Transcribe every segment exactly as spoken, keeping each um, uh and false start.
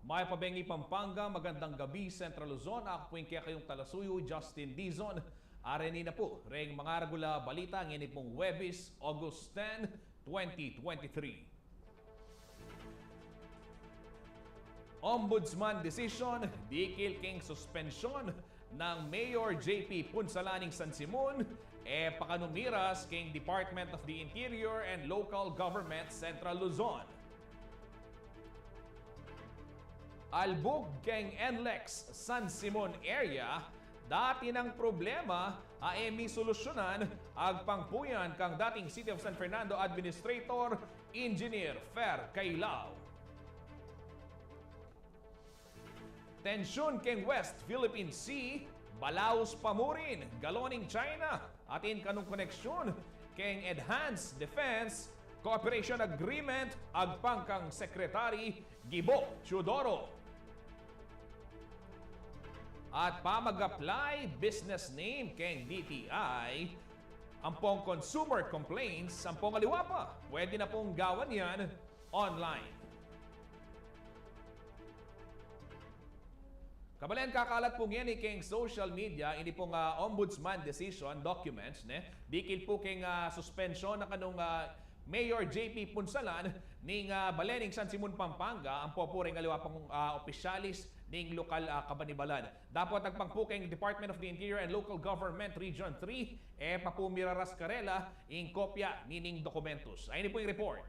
Mayap a bengi Pampanga, magandang gabi Central Luzon. Aku pu ing kekayung talasuyu, Justin Dizon. Areni na pu reng mangaragul a balita ngeni pung Huwebes, August ten, twenty twenty-three. Ombudsman decision dikil king suspensyon nang Mayor J P Punsalan ning San Simon, e pa kanu miras king Department of the Interior and Local Government, Central Luzon. Albug keng NLEX San Simon area, dati nang problema a e misolusyonan, agpang pu yan kang dating City of San Fernando Administrator Engineer Fer Cailao. Tensyun keng West Philippine Sea, balaus pa murin, galon ning China, atin kanung koneksyun keng Enhanced Defense Cooperation Agreement, agpang kang Secretary Gibo Teodoro. At pamag-apply business name keng D T I, ampong consumer complaints, ampong aliwa pa, pwede na pung gawan yan online. Kabalen, kakalat pu ngeni keng social media ini pung, ah, ombudsman decision documents, ne? Dikil pu keng, ah, suspensyon na kanung, ah, Mayor J P Punsalan ning, ah, balen ning San Simon, Pampanga, ampo pu reng aliwa pang, ah, opisyalis ning lokal, ah, kabanibalan. Dapot agpang pu keng Department of the Interior and Local Government Region three, e pa pu miraras karela ing kopya nining dokumentos. Ayni pu ing report.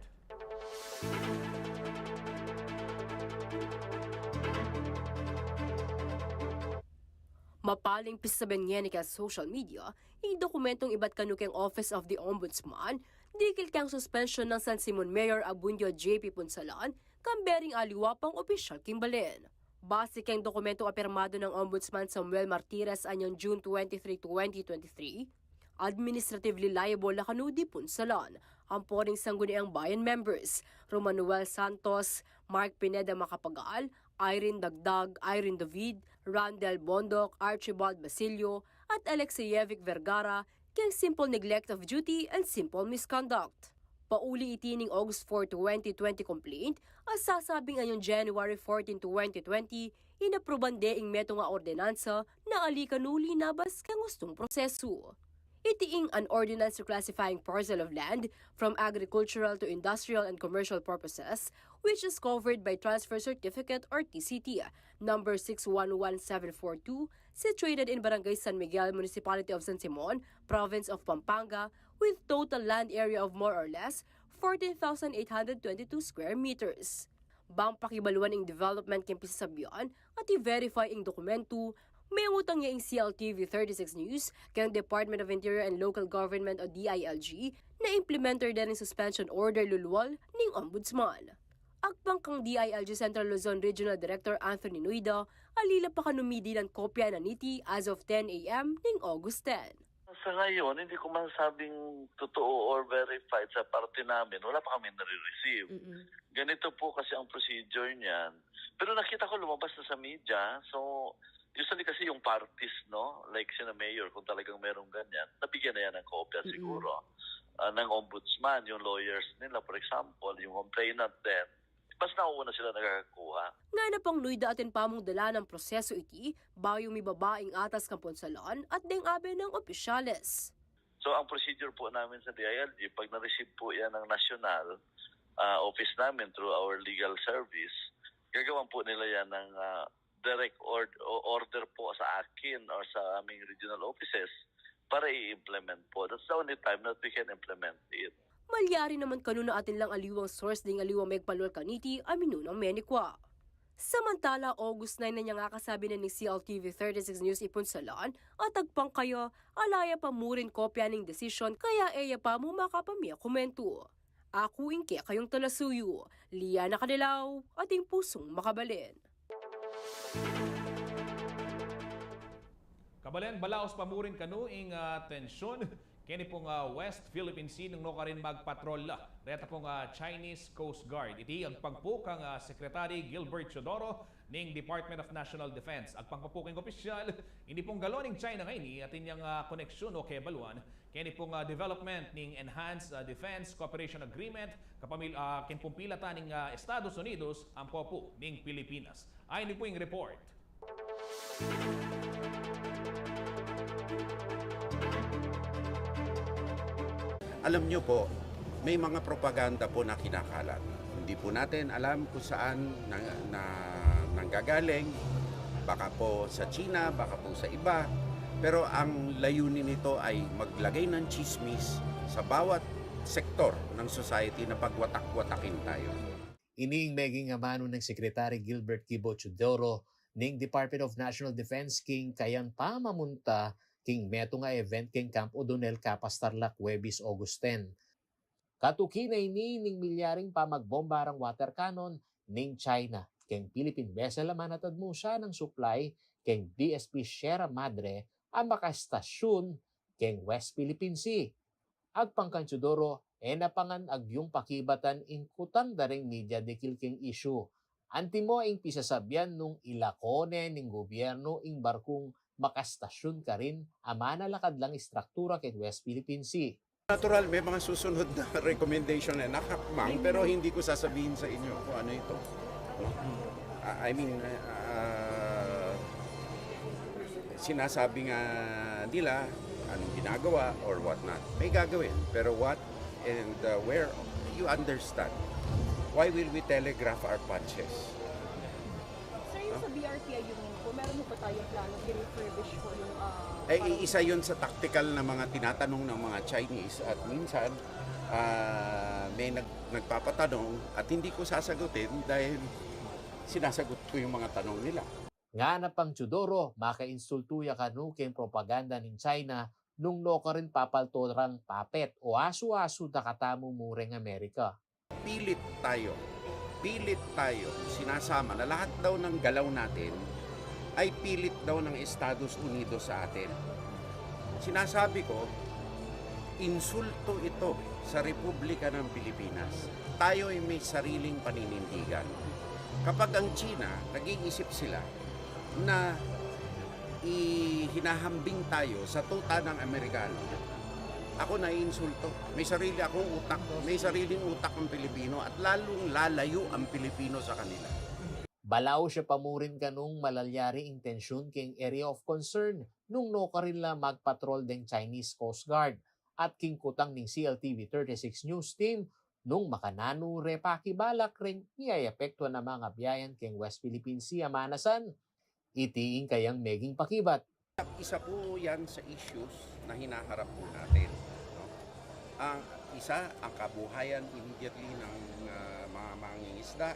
Mapaling pisasabian ngeni keng social media ing dokumentong ibat kanu keng Office of the Ombudsman dikil keng suspensyon nang San Simon Mayor Abundio J P Punsalan, kambe ring aliwa pang opisyal king balen. Base keng dokumentong apirmadu nang Ombudsman Samuel Martires anyang June twenty-three, twenty twenty-three, administratively liable la kanu di Punsalan ampo ring Sangguniang Bayan members, Romanuel Santos, Mark Pineda Macapagal, Irene Dagdag, Irene David, Randel Bondoc, Archibald Basilio, at Alexeyevic Vergara, keng simple neglect of duty and simple misconduct. Pauli iti ning August four, twenty twenty complaint a sasabing anyang January fourteen, twenty twenty, inapruban de ing metung a ordenansa na ali kanu linabas keng ustung prosesu. Iti ing an ordinance reclassifying parcel of land from agricultural to industrial and commercial purposes, which is covered by Transfer Certificate or T C T number six one one seven four two, situated in Barangay San Miguel, Municipality of San Simon, Province of Pampanga, with total land area of more or less fourteen thousand eight hundred twenty-two square meters. Bang pakibaluan ing development keng pisasabian at i-verify ing dokumentu, mengutang ya ing C L T V thirty-six News keng Department of Interior and Local Government o D I L G na implementer de ring suspension order lulwal ning Ombudsman. Agpang kang D I L G Central Luzon Regional Director Anthony Nuida, ali la pa kanu midinan kopya na niti as of ten A M ning August ten. Sa ngayon, hindi ko masasabing totoo or verified sa parte namin. Wala pa kami nare-receive. Mm-mm. Ganito po kasi ang procedure niyan. Pero nakita ko lumabas na sa media. So, usually kasi yung parties, no? Like sina mayor, kung talagang merong ganyan, nabigyan na yan ng kopya Mm-mm. siguro. Ah, ng ombudsman, yung lawyers nila, for example, yung complainant din. Mas nauuna sila nakakakuha. Ngana pang Nuida, atin pa mung dalan a prosesu iti bayu mibaba ing atas kang Punsalan at deng abe nang opisyales. So, ang procedure po namin sa D I L G, pag na-receive po yan ng national, ah, office namin through our legal service, gagawan po nila yan ng, ah, direct ord-, o-, order po sa akin or sa aming regional offices para i-implement po. That's the only time that we can implement it. Malyari naman kanita atin lang aliwang source ding aliwang megpalwal kaniti a minunang menikwa. Samantala, August nine na ning akasabi na ning C L T V thirty-six News Ipunsalan at agpang kaya ala ya pa mu rin kopya ning desisyon kaya e ya pa mu makapamie komentu. Aku ing kekayung talasuyu, Liana Cadilaw, ating pusung makabalen. Kabalen, balaus pa mu rin kanu ing, ah, tensyon keni pung, ah, West Philippine Sea nung nukarin magpatrol la reta pung, ah, Chinese Coast Guard. Iti agpang pu kang, ah, Secretary Gilbert Teodoro ning Department of National Defense. Agpang pa pu keng opisyal, ini pung galwan ning China ngeni atin yang, ah, koneksyon o kebaluan keni pung, ah, development ning Enhanced, ah, Defense Cooperation Agreement kapamil-, ah, keng pumpilatan ning, ah, Estados Unidos ampo pu ning Pilipinas. Ini pu ing report. Alam niyo po, may mga propaganda po na kinakalat. Hindi po natin alam kung saan na, na nanggagaling. Baka po sa China, baka po sa iba. Pero ang layunin nito ay maglagay ng tsismis sa bawat sektor ng society na pagwatak-watakin tayo. Ini ing meging amanu nang Secretary Gilbert Kibo Teodoro ning Department of National Defense king kayang pamamunta king metung a event king Camp O'Donnell Capas, Tarlac, Huwebes, August ten. Katuki na ini ning milyaring pamagbomba rang water cannon ning China keng Philippine vessel a manatad mu sanang supply keng B S P Sierra Madre a makastasyun keng West Philippine Sea. Agpang kang Teodoro, e na pa ngan agyung pakibatan ing kutang da ring media dikil keng issue. Antimo ing pisasabian nung ilako ne ning gobyernu ing barkung makastasyun karin a manalakad lang istruktura keng West Philippine Sea. Natural, may mga susunod na recommendation na nakakmang, pero hindi ko sasabihin sa inyo kung ano ito. I mean, uh, sinasabi nga nila anong ginagawa or what not. May gagawin, pero what and uh, where, you understand. Why will we telegraph our punches? Sir, yung sa B R T I Union po, meron po ba tayong plano i-refurbish po yung... Uh, eh, isa yun sa tactical na mga tinatanong ng mga Chinese at minsan uh, may nag nagpapatanong at hindi ko sasagutin dahil sinasagot ko yung mga tanong nila. Ngana pang Teodoro, makainsultu ya kanu keng propaganda ning China nung nukarin papalto rang puppet o asu-asu da katamu mu reng Amerika. Pilit tayo. Pilit tayo. Sinasama na lahat daw ng galaw natin ay pilit daw ng Estados Unidos sa atin. Sinasabi ko, insulto ito sa Republika ng Pilipinas. Tayo ay may sariling paninindigan. Kapag ang China, nag-iisip sila na ihinahambing tayo sa tuta ng Amerikano, ako naiinsulto. May sarili akong utak, may sariling utak ang Pilipino at lalong lalayo ang Pilipino sa kanila. Balaus ya pa mu rin kanung malalyari ing tensyun keng area of concern nung nukarin la magpatrol deng Chinese Coast Guard at king kutang ning C L T V thirty-six News Team nung makananu re pakibalak reng miyayapektuan a mangabiayan keng West Philippine Sea a manasan. Iti ing kayang meging pakibat. Isa po yan sa issues na hinaharap po natin. No? Ang isa, ang kabuhayan immediately ng uh, mga mangingisda.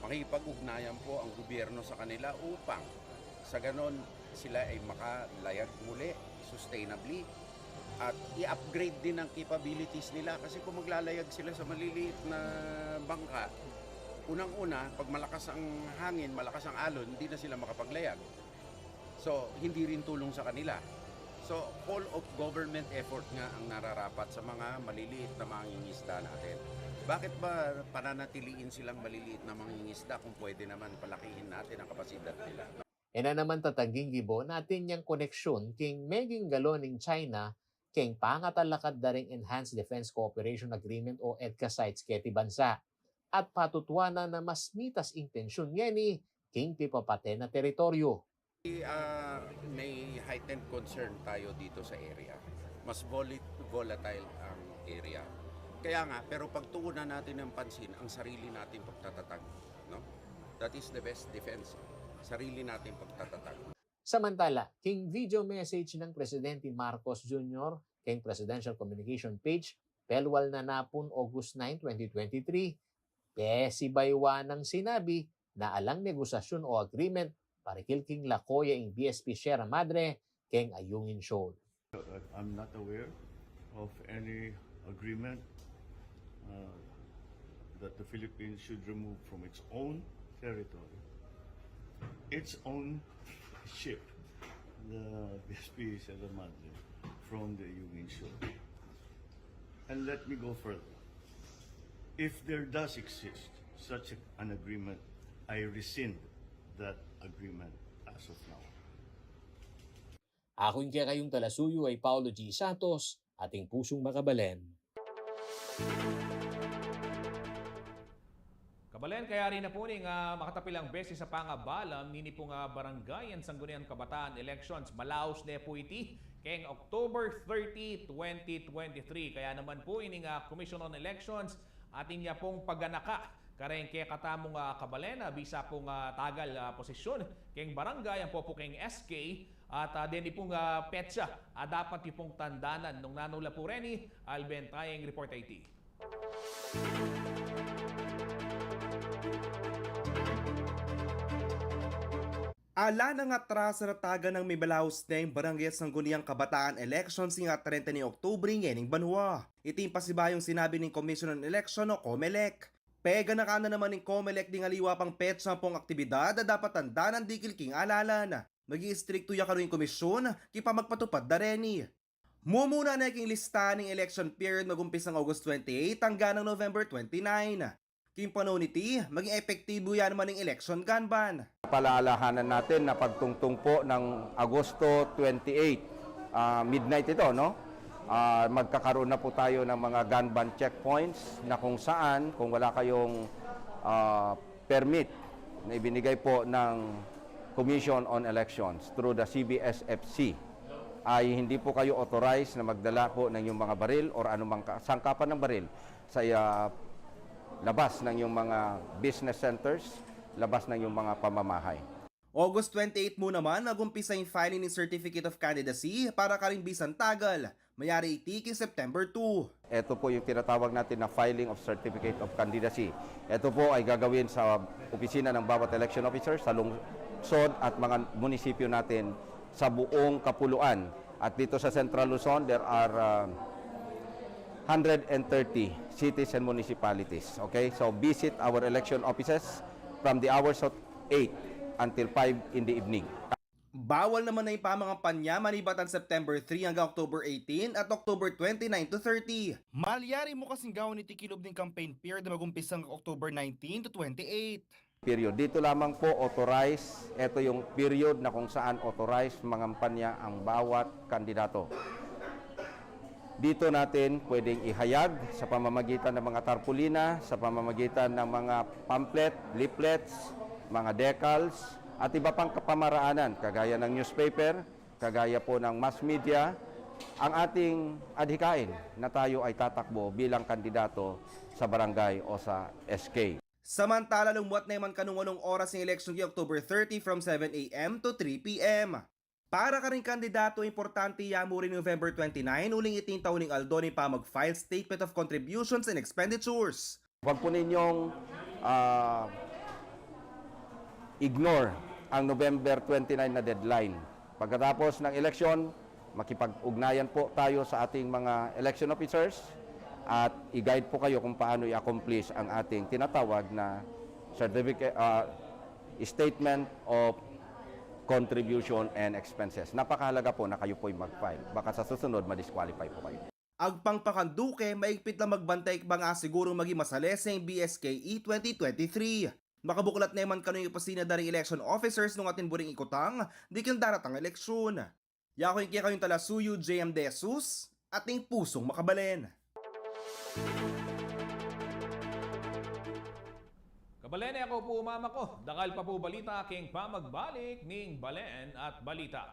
Makipag-ugnayan po ang gobyerno sa kanila upang sa ganon sila ay makalayag muli sustainably at i-upgrade din ang capabilities nila kasi kung maglalayag sila sa maliliit na bangka, unang-una, pag malakas ang hangin, malakas ang alon, hindi na sila makapaglayag. So, hindi rin tulong sa kanila. So, whole of government effort nga ang nararapat sa mga maliliit na mangingisda natin. Bakit ba pananatiliin silang maliliit na mangingisda kung pwede naman palakihin natin ang kapasidad nila? E na naman tatangging gibo natin yang koneksyon king meging galon ning China king pangatalakad da ring Enhanced Defense Cooperation Agreement o EDCA sites keti bansa. At patutuanan na mas mitas ing tensyon ngeni king pipapate na teritoryo. Uh, may heightened concern tayo dito sa area. Mas volit- volatile ang area. Kaya nga, pero pagtuunan natin ng pansin ang sarili nating pagtatatag. No? That is the best defense. Sarili nating pagtatatag. Samantala, king video message nang Presidente Marcos Junior king Presidential Communication Page, pelwal na napun August nine, twenty twenty-three, pesibaywa nang sinabi na alang negosasyun o agreement para kilking lako ya ing B S P Sierra Madre keng Ayungin Shoal. I'm not aware of any agreement uh, that the Philippines should remove from its own territory its own ship, the B S P Sierra Madre, from the Ayungin Shoal. And let me go further. If there does exist such an agreement, I rescind that agreement as of now. Aku ing kekayung talasuyu ay Paulo G. Santos, ating pusung makabalen. Kabalen, kayari na pu ning ah, makatapilang beses a pangabalam nini pung ah, Barangay and Sangguniang Kabataan Elections. Malaus ne pu iti keng October thirty, twenty twenty-three. Kaya naman pu ining ah, Commission on Elections atin ya pung paganaka kareng kekatamung ah, kabalen, ah, bisa pung ah, tagal ah, posisyun keng barangay ampo pu keng S K at ah, deni pung ah, petsa a dapat yu pung tandanan. Nung nanu la pu reni, alben tayeng report a iti. Ala nang atraso a taga nang mibalaus neng Barangay Sangguniang Kabataan Elections ing atrenta ning Oktubre ngening banua. Iti ing pasibayung sinabi ning Commission on Election o COMELEC. Peganakan na naman ning COMELEC ding aliwa pang petsa ampong aktibidad a dapat tandanan dikil king alalan. Maging istrikto ya kanu ing komisyon king pamagpatupad da reni. Mumuna ne king listahan ning election period magumpisang August twenty-eight anggang November twenty-nine. King panaun iti, maging epektibo ya naman ing election gun ban. Palaalahanan natin na pagtungtong po ng Agosto twenty-eight, ah, midnight ito, no? Ah, magkakaroon na po tayo ng mga gun ban checkpoints na kung saan, kung wala kayong ah, permit na ibinigay po ng Commission on Elections through the C B S F C, ay hindi po kayo authorized na magdala po ng inyong mga baril or anumang ka- sangkapan ng baril sa ah, labas ng inyong mga business centers, labas ng inyong mga pamamahay. August twenty-eight mu naman, mag-umpisa ing filing ning Certificate of Candidacy para karing bisang tagal. Mayari iti king September two. Ito po yung tinatawag natin na filing of Certificate of Candidacy. Ito po ay gagawin sa opisina ng bawat election officer sa lungsod at mga munisipyo natin sa buong kapuluan. At dito sa Central Luzon, there are uh, hundred and thirty cities and municipalities. Okay? So visit our election offices from the hours of eight until five in the evening. Bawal naman na ing pamangampanya manibat tang September three anggang October eighteen at October twenty-nine to thirty. Malyari mu kasing gawan iti kilub ning campaign period a mag-umpisa anggang October nineteen to twenty-eight. Period. Dito lamang po authorized, ito yung period na kung saan authorized mangampanya ang bawat kandidato. Dito natin pwedeng ihayag sa pamamagitan ng mga tarpulina, sa pamamagitan ng mga pamphlet, leaflets, mga decals, at iba pang kapamaraanan kagaya ng newspaper, kagaya po ng mass media, ang ating adhikain na tayo ay tatakbo bilang kandidato sa barangay o sa S K. Samantala, lumuat ne man kanung anong oras ing eleksyon king October thirty from seven A M to three P M. Para karing kandidato, importante ya mu rin November twenty-nine, uling iti ing tau ning aldo ning pamag-file statement of contributions and expenditures. Huwag po ninyong ah, ignore ang November twenty-nine na deadline. Pagkatapos ng eleksyon, makipag-ugnayan po tayo sa ating mga election officers at i-guide po kayo kung paano i-accomplish ang ating tinatawag na certificate, ah, statement of contribution and expenses. Napakahalaga po na kayo po'y mag-file. Baka sa susunod, ma-disqualify po kayo. Agpang pa kang Duque, maigpit lang magbantay ikbang asigurung maging masalese ing B S K E twenty twenty-three. Makabuklat ne man kanu ing opisina da ring election officers nung atin buring ikutang dikil daratang eleksyon. Yaku ing kekayung talasuyu, J M De Jesus, atin pusung makabalen. Kabalen, e ku pu mamako, dakal pa pu balita king pamagbalik ning Balen at Balita.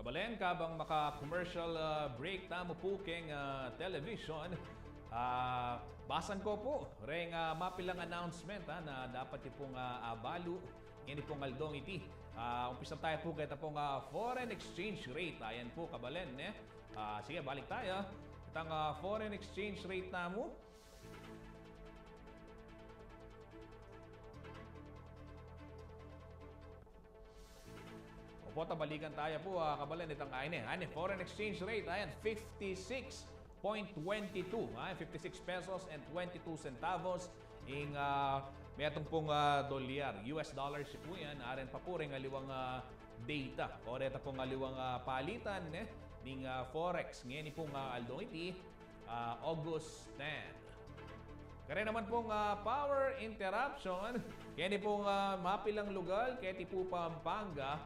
Balen, kabang maka-commercial, ah, break tamu pu keng, ah, television, ah, basan ko pu reng, ah, mapilang announcement, ah, na dapat yu pung, ah, abalu ngeni pung aldong iti. Ah, umpisa tayu pu keta pung, ah, foreign exchange rate. Ayan pu, kabalen, ne? Ah, sige, balik tayu. Itang, ah, foreign exchange rate tamu. Opo, ta balikan tayu pu, ah, kabalen, itang, ah, ini, ah, ini, foreign exchange rate, ayan, fifty-six point twenty-two, ah, fifty-six pesos and twenty-two centavos ing, ah, metung pung, ah, dolyar, U S dollars pu yan, aren pa pu reng aliwang, ah, data, o reta pung aliwang, ah, palitan, ne, ning, ah, forex, ngeni pung, ah, aldong iti, ah, August ten. Kare naman pung, ah, power interruption keni pung, ah, mapilang lugal keti pu Pampanga.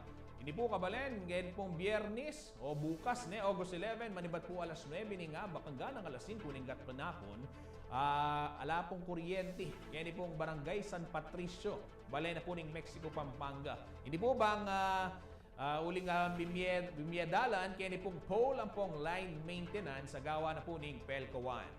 Ini pu, kabalen, keni pung Biyernes o bukas, ne, August eleven, manibat pu alas nuebe ning abak anggang alas singko ning gatpanapun. Ah, ala pung kuryenti keni pung Barangay San Patricio, bale na pu ning Mexico, Pampanga. Ini pu bang, ah, Ah, uling, ah, bimye-, bimyedalan keni pung pole ampong line maintenance agawa na pu ning PELCO One.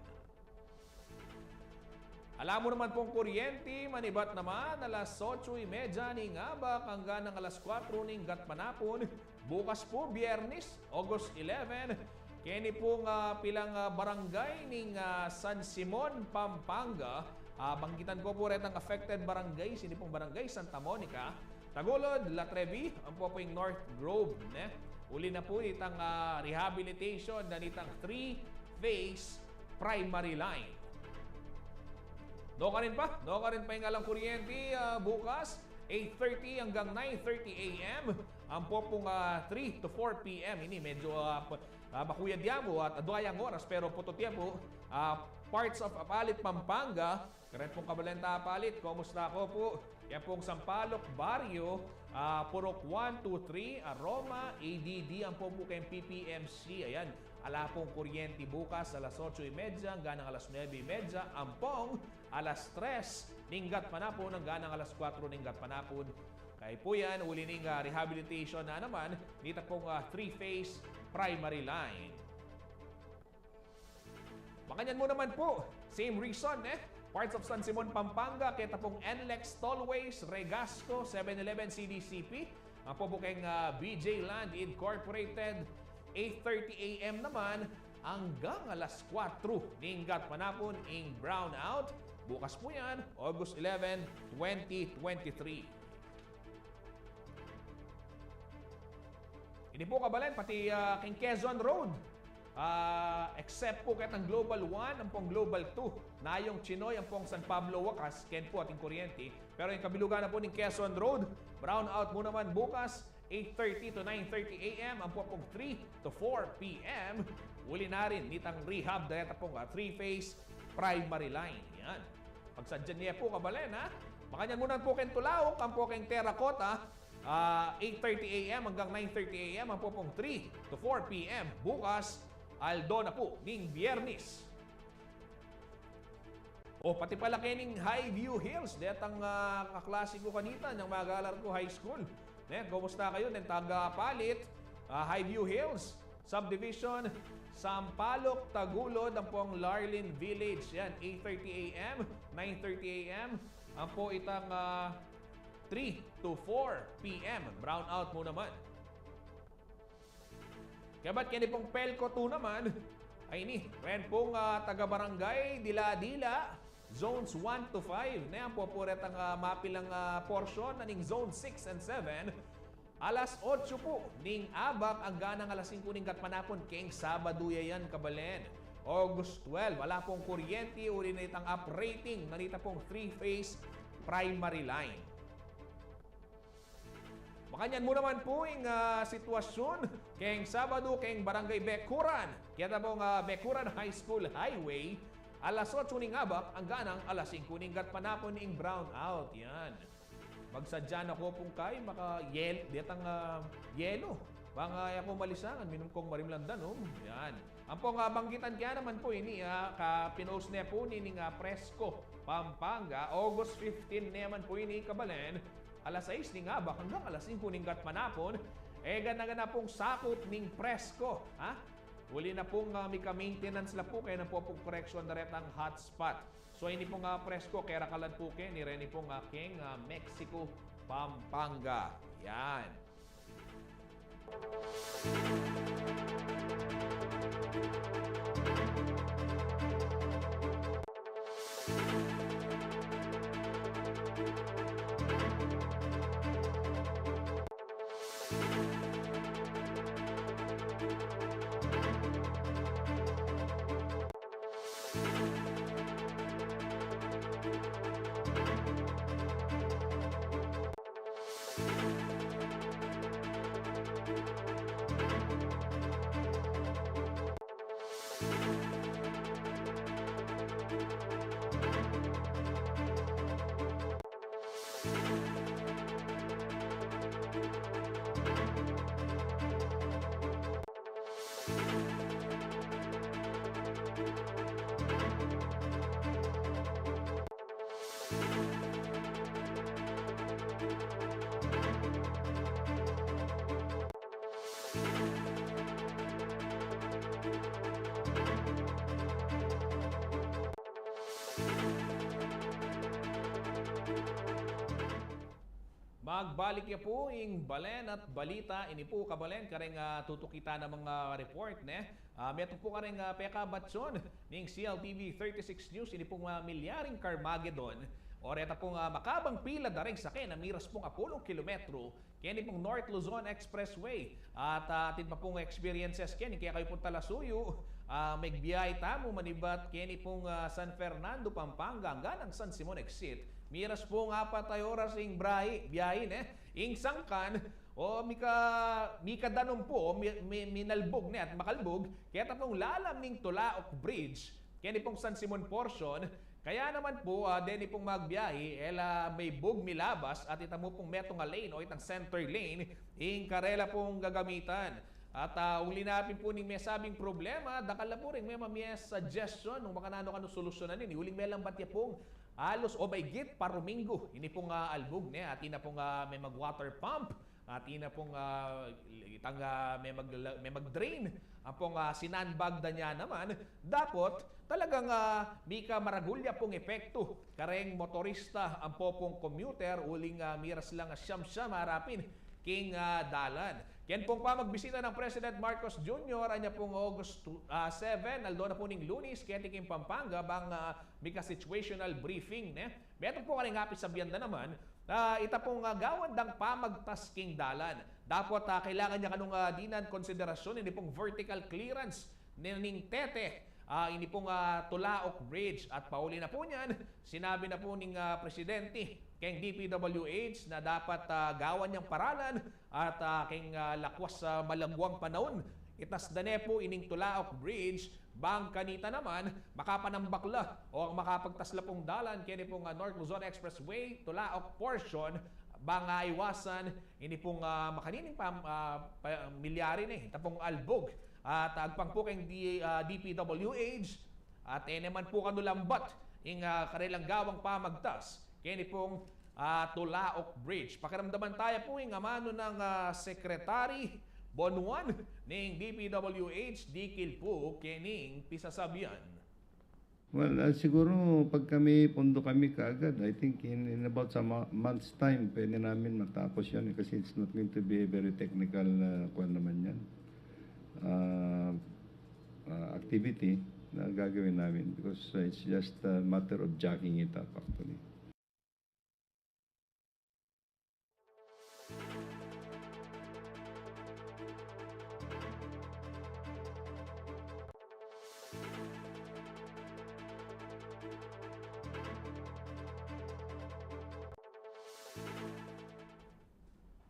Ala mu naman pung kuryenti, manibat naman alas otso y media ning abak anggang alas kuwatro ning gatpanapun. Bukas pu, Biyernes, August eleven, keni pung, ah, pilang, ah, barangay ning, ah, San Simon, Pampanga. Ah, banggitan ko pu retang affected barangays, ini pung Barangay Santa Monica, Tagulod, La Trevi, ampo pu ing North Grove, ne? Uli na pu nitang, ah, rehabilitation na nitang three-phase primary line. Nukarin pa, nukarin pa ing alang kuryenti, ah, bukas, eight thirty anggang nine thirty A M, ampo pung, ah, three to four P M. Ini medyo, ah, p-, ah, bakuyad ya mu at adwa yang oras, pero putut ya pu, ah, parts of Apalit, Pampanga, Karen pung kabalen ta Apalit, kumusta ko pu? Yan pung Sampaloc Barrio, ah, Purok one, two, three, Aroma, A D D, ampo pu keng P P M C. Ayan, ala pung kuryenti bukas, alas otso y media anggang alas nuebe y media, ampong alas tres ning gatpanapun anggang alas kuwatro ning gatpanapun. Kaya pu yan, uli ning, ah, rehabilitation na naman nita pung, ah, three-phase primary line. Makanyan mu naman pu, same reason, eh. Parts of San Simon, Pampanga, keta pung NLEX Tollways, Regasco, seven eleven, C D C P. Ampo pu keng, ah, B J Land Incorporated, eight thirty A M naman anggang alas kuwatro ning gatpanapun ing brownout. Bukas pu yan, August eleven, twenty twenty-three. Ini pu kabalen, pati, ah, keng Quezon Road. Ah, except pu ketang Global One, ampong Global Two, nayong Chinoy, ampong San Pablo Wakas, ken pu ating kuryenti. Pero ing kabilugan na pu ning Quezon Road, brownout mu naman bukas, eight thirty to nine thirty A M, ampo pung three to four P M. Uli na rin nitang rehab, deta pung, ah, three-phase primary line. Yan. Pagsadyan ye pu, kabalen, ha? Makanyan mu naman pu keng Tulauk, ampo keng Terracota, ah, eight thirty A M anggang nine thirty A M, ampo pung three to four P M. Bukas, aldo na pu ning Biyernes. O, pati pala kening Highview Hills, detang, ah, kaklase ku kanita, nang mag-aaral ku high school. Ne, kumusta kayu? Neng taga Apalit, ah, Highview Hills Subdivision, Sampaloc, Tagulod, ampong Larlin Village. Yan, eight thirty A M, nine thirty A M, ampo itang, ah, three to four P M. Brownout mu naman. Kebat keni pung PELCO two naman, ay ini, ren pung, ah, taga-barangay Dila-Dila, zones one to five, ne, ampo pu retang, ah, mapilang, ah, porsyon na ning zone six and seven, alas otso pu ning abak anggang alas singko ning gatpanapun keng Sabadu ya yan, kabalen. August twelve, ala pung kuryenti, uli na itang uprating na nita pung three-phase primary line. Makanyan mu naman pu ing, ah, sitwasyun keng Sabadu keng Barangay Becuran. Keta pung, ah, Becuran High School Highway, alas otso ning abak anggang alas singko ning gatpanapun ing brownout. Yan. Magsadya na ko pung kay maka-yel-, detang, ah, yelo. Bang aku malisangan, minum kung marimlang danum. Yan. Ampong, ah, banggitan ke naman pu ini, ah, ka-pinost ne pu nining, ah, Fresco, Pampanga, August fifteen naman pu ini, kabalen, alas sais ning abak anggang alas singko ning gatpanapun. E gana-gana pung sakup ning presko, ha? Uli na pung, ah, mika-maintenance la pu keni pung koreksyon da retang hotspot. So, ini pung, ah, presko, kerakalan pu keni reni pung, ah, keng, ah, Mexico, Pampanga. Yan. Magbalik ya pu ing balen at balita, ini pu kabalen, kareng, ah, tutukitan a mga report, ne? Ah, metung pu kareng, ah, pekabatson ning C L T V thirty-six News, ini pung, ah, milyaring Carmageddon. O reta pung, ah, makabang pila da reng sake na miras pung apulung kilometro keni pung North Luzon Expressway. At, ah, atin pa pung experiences keni, kaya kayu pung talasuyu, ah, megbiyahe tamu manibat keni pung, ah, San Fernando, Pampanga, anggang San Simon Exit. Miras pung apat a oras ing biyahe, biyahe, ne? Ing sangkan, o mika-, mikadanum pu, o mi-, mi-, minalbug, ne, at makalbug keta pung lalam ning Tulaok Bridge keni pung San Simon portion. Kaya naman pu, ah, deni pung magbiyahe, e la mebug milabas at ita mu pung metung a lane o itang center lane ing karela pung gagamitan. At, ah, uli na pin pu ning mesabing problema, dakal na pu ring memamie suggestion nung makananu kanu solusyonan ini, uling melambat ya pung alus o maigit paruminggu ini pung, ah, albug, ne, atin na pung, ah, memag-water pump, atin na pung, ah, itang, ah, memag-, memag-drain ampong, ah, sinanbag da ne naman. Dapot talagang, ah, mika maragul ya pung epektu kareng motorista ampo pung commuter uling, ah, miras lang a siyam-siyam a arapin king, ah, dalan. Ken pung pamagbisita nang President Marcos Junior, anya pung August, ah, seven, aldo na pu ning Lunis, keti king Pampanga, bang, ah, mika situational briefing, ne? Metung pu kareng apisabian da naman, ah, ita pung, ah, gawan dang pamagtas king dalan. Dapot, ah, kailangan ya kanung, ah, dinan konsiderasyun ini pung vertical clearance ning, ning tete, ah, ini pung, ah, Tulaok Bridge. At pauli na pu niyan, sinabi na pu ning, ah, presidente keng D P W H na dapat, ah, gawan yang paralan at, ah, keng, ah, lakwas a malagwang panaun, itas da ne pu ining Tulaok Bridge, bang kanita naman makapanambak la o makapagtas la pung dalan keni pung, ah, North Luzon Expressway, Tulaok portion, bang aiwasan ini pung, ah, makanining pam-, ah, pa-, milyari ne, ita pung albug. At agpang pu keng D-, ah, D P W H, at e naman pu kanu lambat ing, ah, karelang gawang pamagtas keni pung, ah, Tulaok Bridge. Pakiramdaman taya pu ing amanu nang, ah, Secretary Bonuan ning D P W H, dikil pu kening pisasabian. Well, ah, siguro pagka may pondo kami kaagad, I think in, in about some mo-, months time, pwede namin matapos yan, eh, kasi it's not going to be a very technical, ah, kwan naman yan, ah, ah, activity na gagawin namin because, ah, it's just a matter of jacking it up, actually.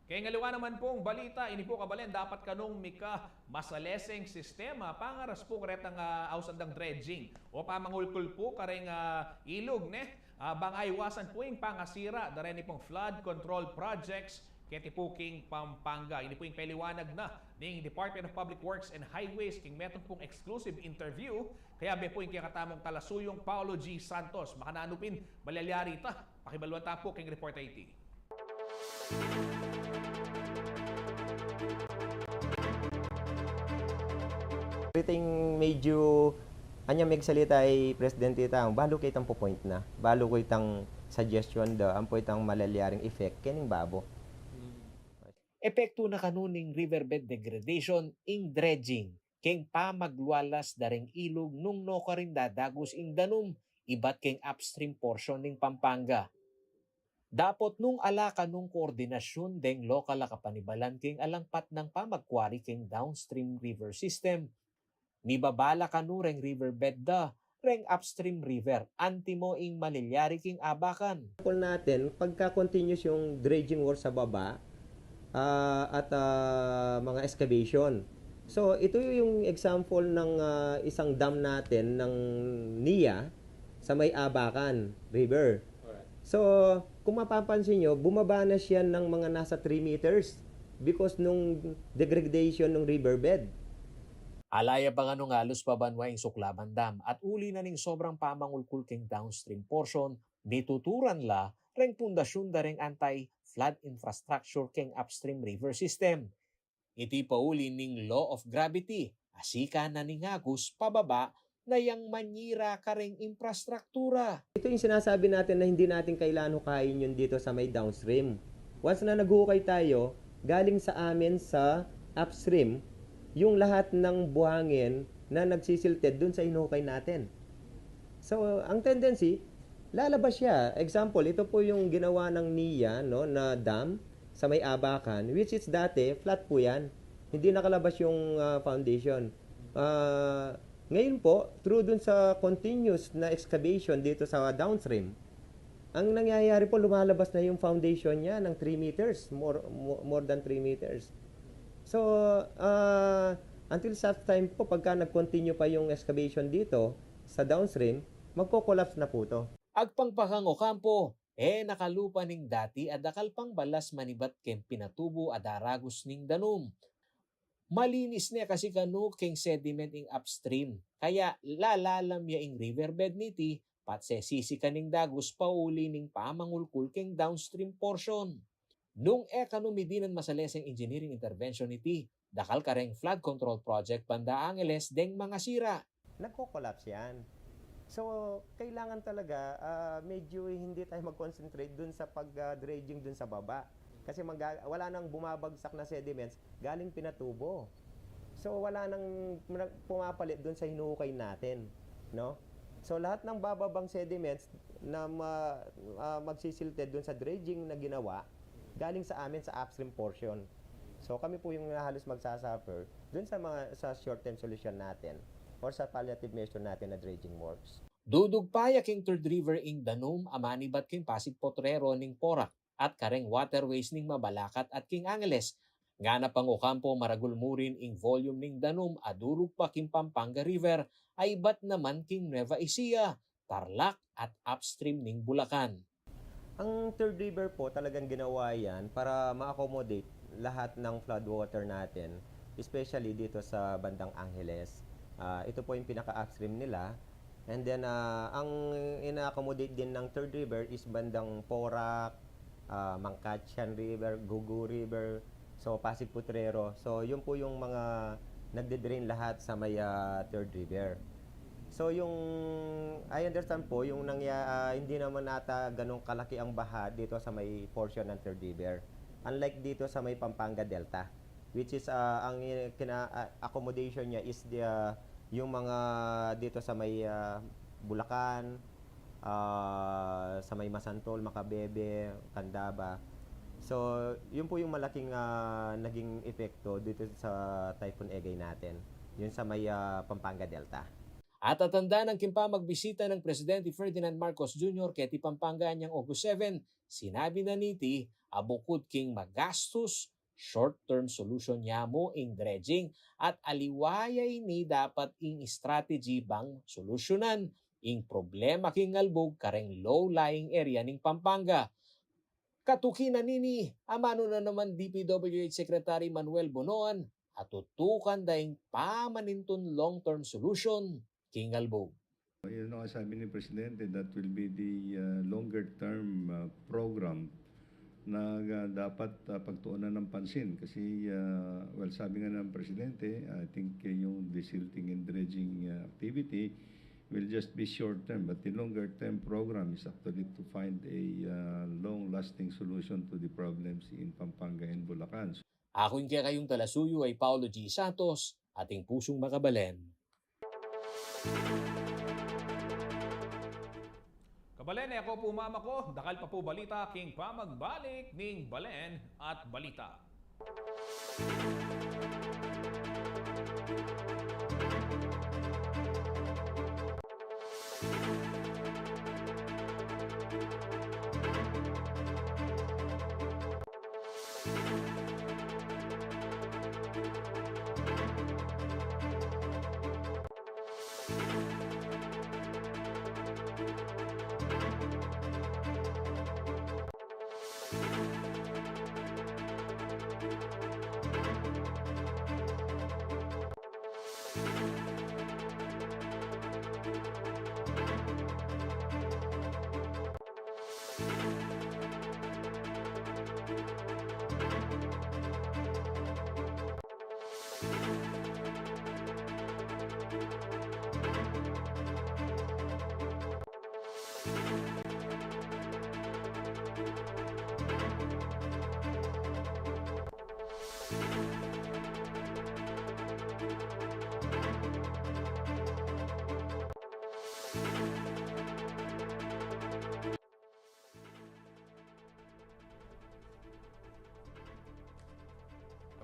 Keng aliwa naman pung balita, ini pu kabalen, dapat kanung mika masaleseng sistema pangaras pu karetang, ah, ausan dang dredging o pamangulkul pu kareng, ah, ilug, ne? Ah, bang aiwasan pu ing pangasira da reni pung flood control projects keti pu king Pampanga. Ini pu ing peliwanag na ning Department of Public Works and Highways king metung pung exclusive interview. Kayabe pu ing kekatamung talasuyung Paolo G Santos. Makananu pin malyari ta, pakibaluan ta pu king report a iti. Ita ing medyo, anya megsalita i Presidente, ita, balu ku itang pu-point na, balu ku itang suggestion da, ampo itang malalaring effect keng babo. Epektu na kanu ning riverbed degradation ing dredging keng pamaglualas da reng ilug nung nukarin dadagus ing danum ibat keng upstream portion ning Pampanga. Dapot nung ala kanung koordinasyun deng lokal a kapanibalan keng alang patnang pamagkwari keng downstream river system, mibaba la kanu reng riverbed da reng upstream river, antimo ing malilyari king Abacan. Example natin, pagka continuous yung dredging work sa baba, ah, at, ah, mga excavation. So, ito yung example ng, ah, isang dam natin ng NIA sa may Abacan River. So, kung mapapansin nyo, bumaba na siya ng mga nasa three meters because nung degradation ng riverbed. Ala ya pa kanung alus pa banwa ing Suklaban Dam at uli na ning sobrang pamangulkul keng downstream portion, mituturan la reng pundasyun da reng anti-flood infrastructure keng upstream river system. Iti pauli ning law of gravity, asika na ning agus pababa na yang manyira kareng infrastruktura. Ito yung sinasabi natin na hindi natin kailangan hukayin yun dito sa may downstream. Once na naghukay tayo, galing sa amin sa upstream, yung lahat ng buhangin na nagsisilted dun sa hinukay natin. So, ang tendency, lalabas siya. Example, ito po yung ginawa ng NIA, no, na dam sa may Abacan, which is dati, flat po yan. Hindi nakalabas yung, ah, foundation. Ah, ngayon po, through dun sa continuous na excavation dito sa downstream, ang nangyayari po, lumalabas na yung foundation niya ng three meters, more, mo-, more than three meters. So, ah, until such time po, pagka nag-continue pa yung excavation dito sa downstream, magko-collapse na po to. Agpang pa kang Ocampo, e na kalupa ning dati a dakal pang balas manibat keng pinatubu a daragus ning danum. Malinis ne kasi kanu keng sediment ing upstream, kaya lalalam ya ing riverbed niti, pat sesisikan ning dagus pauli ning pamangulkul keng downstream portion. Nung e kanu midinan masaleseng engineering intervention niti, dakal kareng flood control project banda Angeles deng mangasira. Nagko-collapse yan. So, kailangan talaga, ah, medyo hindi tayo mag-concentrate dun sa pag, ah, dredging dun sa baba. Kasi maga-, wala nang bumabagsak na sediments galing pinatubo. So, wala nang muna-, pumapalit dun sa hinuhukay natin, no? So, lahat ng bababang sediments na ma-, ah, magsisilted dun sa dredging na ginawa, galing sa amin sa upstream portion. So, kami po yung halos magsasuffer dun sa mga, sa short-term solution natin or sa palliative measure natin na dredging works. Dudugpa ya king Third River ing danum a manibat king Pasig Potrero ning Porac at kareng waterways ning Mabalacat at king Angeles. Ngana pang Ocampo, maragul mu rin ing volume ning danum a durugpa king Pampanga River a ibat naman king Nueva Ecija, Tarlac at upstream ning Bulacan. Ang Third River po, talagang ginawa yan para ma-accommodate lahat ng flood water natin, especially dito sa bandang Angeles. Ah, ito po yung pinaka-upstream nila. And then, ah, ang ina-accommodate din ng Third River is bandang Porac, ah, Mangcachan River, Gugu River, so Pasig Potrero. So, yun po yung mga nagde-drain lahat sa may, ah, Third River. So, yung, I understand po, yung nangya-, ah, hindi naman ata ganun kalaki ang baha dito sa may portion ng Third River. Unlike dito sa may Pampanga Delta, which is, ah, ang, eh, kina-, ah, accommodation niya is the, ah, yung mga dito sa may, ah, Bulacan, ah, sa may Masantol, Macabebe, Candaba. So, yun po yung malaking, ah, naging epekto dito sa Typhoon Egay natin. Yun sa may, ah, Pampanga Delta. At tatandanan king pamagbisita ng Presidente Ferdinand Marcos Junior keti Pampanga anyang August seven, sinabi na niti a bukud king magastus, short-term solution ya mu ing dredging at aliwa ya ini dapat ing strategy bang solusyunan ing problema king ngalbug kareng low-lying area ning Pampanga. Katuki na nini, amanu na naman D P W H Secretary Manuel Bonoan a tutukan da ing pamanintun long-term solution king ngalbug. Yun ang sabi ni Presidente, that will be the, uh, longer term, uh, program na, ah, dapat, ah, pagtuunan ng pansin kasi, ah, well, sabi nga ng presidente, I think, eh, yung desilting and dredging, ah, activity will just be short term, but the longer term program is actually to find a, ah, long-lasting solution to the problems in Pampanga and Bulacan. Aku ing kekayung talasuyu ay Paulo G Santos, atin pusung makabalen. Kabalen, e ko pu mamako, dakal pa pu balita king pamagbalik ning Balen at Balita.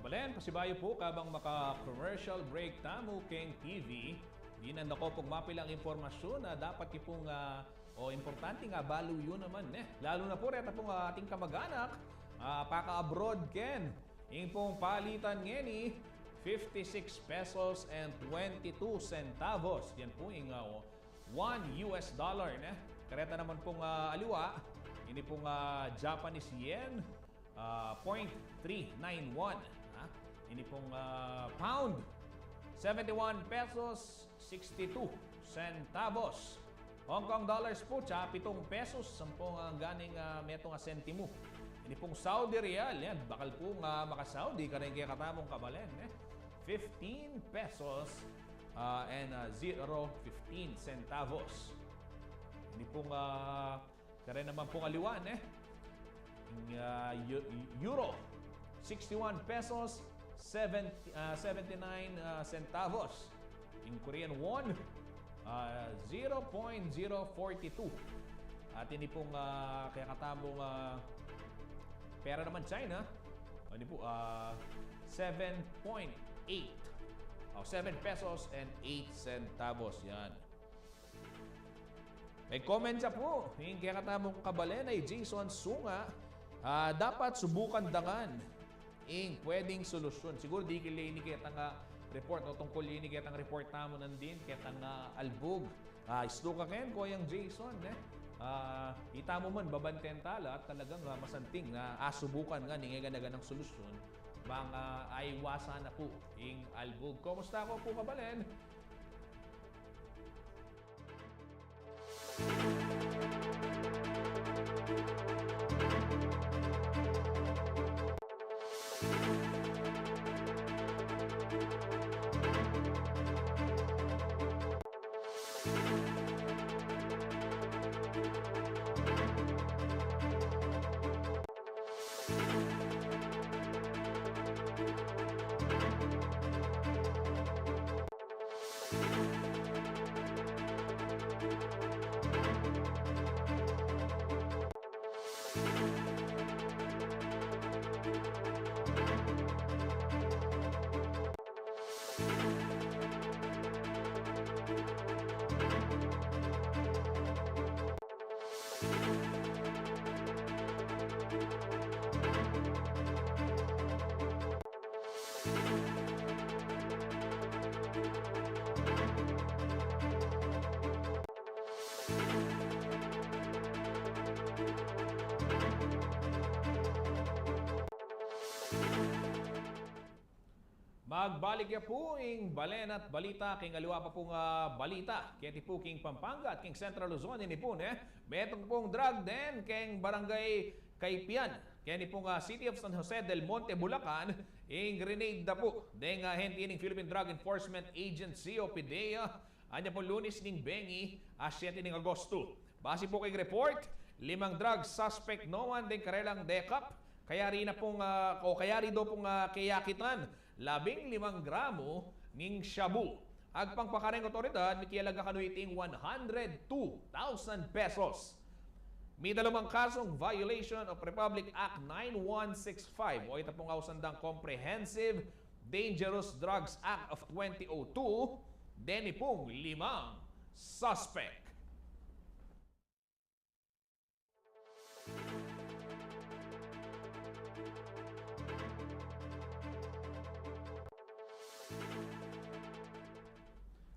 Kabalen, pasibayu pu kabang maka-commercial break tamu keng T V, dinan da ko pung mapilang impormasyun a dapat yu pung, ah, o importante nga balu yu naman, ne? Lalu na pu reta pung, ah, ating kamag-anak, ah, paka-abroad ken. Ing pung palitan ngeni, fifty-six pesos and twenty-two centavos. Yan pu ing, ah, one U S dollar, ne? Kareta naman pung, ah, aliwa, ini pung, ah, Japanese yen, ah, point three nine one, ha? Ini pung, ah, pound, seventy-one pesos, sixty-two centavos. Hong Kong dollars pu, tsa pitung pesos, sampung angganing, ah, metung a sentimu. Ini pung Saudi riyal, yan, bakal pu nga maka-Saudi, kareng kekatamung kabalen, ne? Fifteen pesos, ah, and, ah, zero fifteen centavos. Ini pung, ah, kare naman pung aliwa, ne? Ing, ah, eu-, euro, sixty-one pesos, seven, ah, seventy-nine, ah, centavos. Ing Korean won, ah, zero point zero forty-two. At ini pung, ah, kekatamung, ah, pera naman China, ini pu, ah, seven point eight. O, seven pesos and eight centavos. Yan. May comment siya pu, ing kekatamung kabalen ay Jason Sunga, ah, dapat subukan da ngan ing pwedeng solusyun. Siguru dikit la ini ketang, ah, report, o tungkul ini ketang report tamu nandin, ketang, ah, albug. Ah, istuka ken, Koyang Jason, ne? Ah, ita mu man, babanten tala at talagang, ah, masanting na asubukan ngan ing e gana-ganang solusyun, bang, ah, aiwasan na pu ing albug. Kumusta ko pu, kabalen? Magbalik ya pu ing Balen at Balita king aliwa pa pung, ah, balita. Keti pu king Pampanga at king Central Luzon, ini pu, ne? Metung pung drug den keng Barangay Kaipian. keni pung, ah, City of San Jose del Monte, Bulacan, ing grenade da pu deng, ah, ahente ning Philippine Drug Enforcement Agency o PDEA, anya pung Lunes ning bengi, ah, siyete ning Agosto. Base pu keng report, limang drug suspect naman deng karelang dekap, kayari na pung, ah, o kayari daw pung, ah, keyakitan labing limang gramo ning shabu. Agpang pa kareng otoridad, mikialaga kanu iting one hundred two thousand pesos. May dalamang kasung violation of Republic Act nine one six five o ita pung ausan dang Comprehensive Dangerous Drugs Act of twenty oh two, deni pung limang suspect.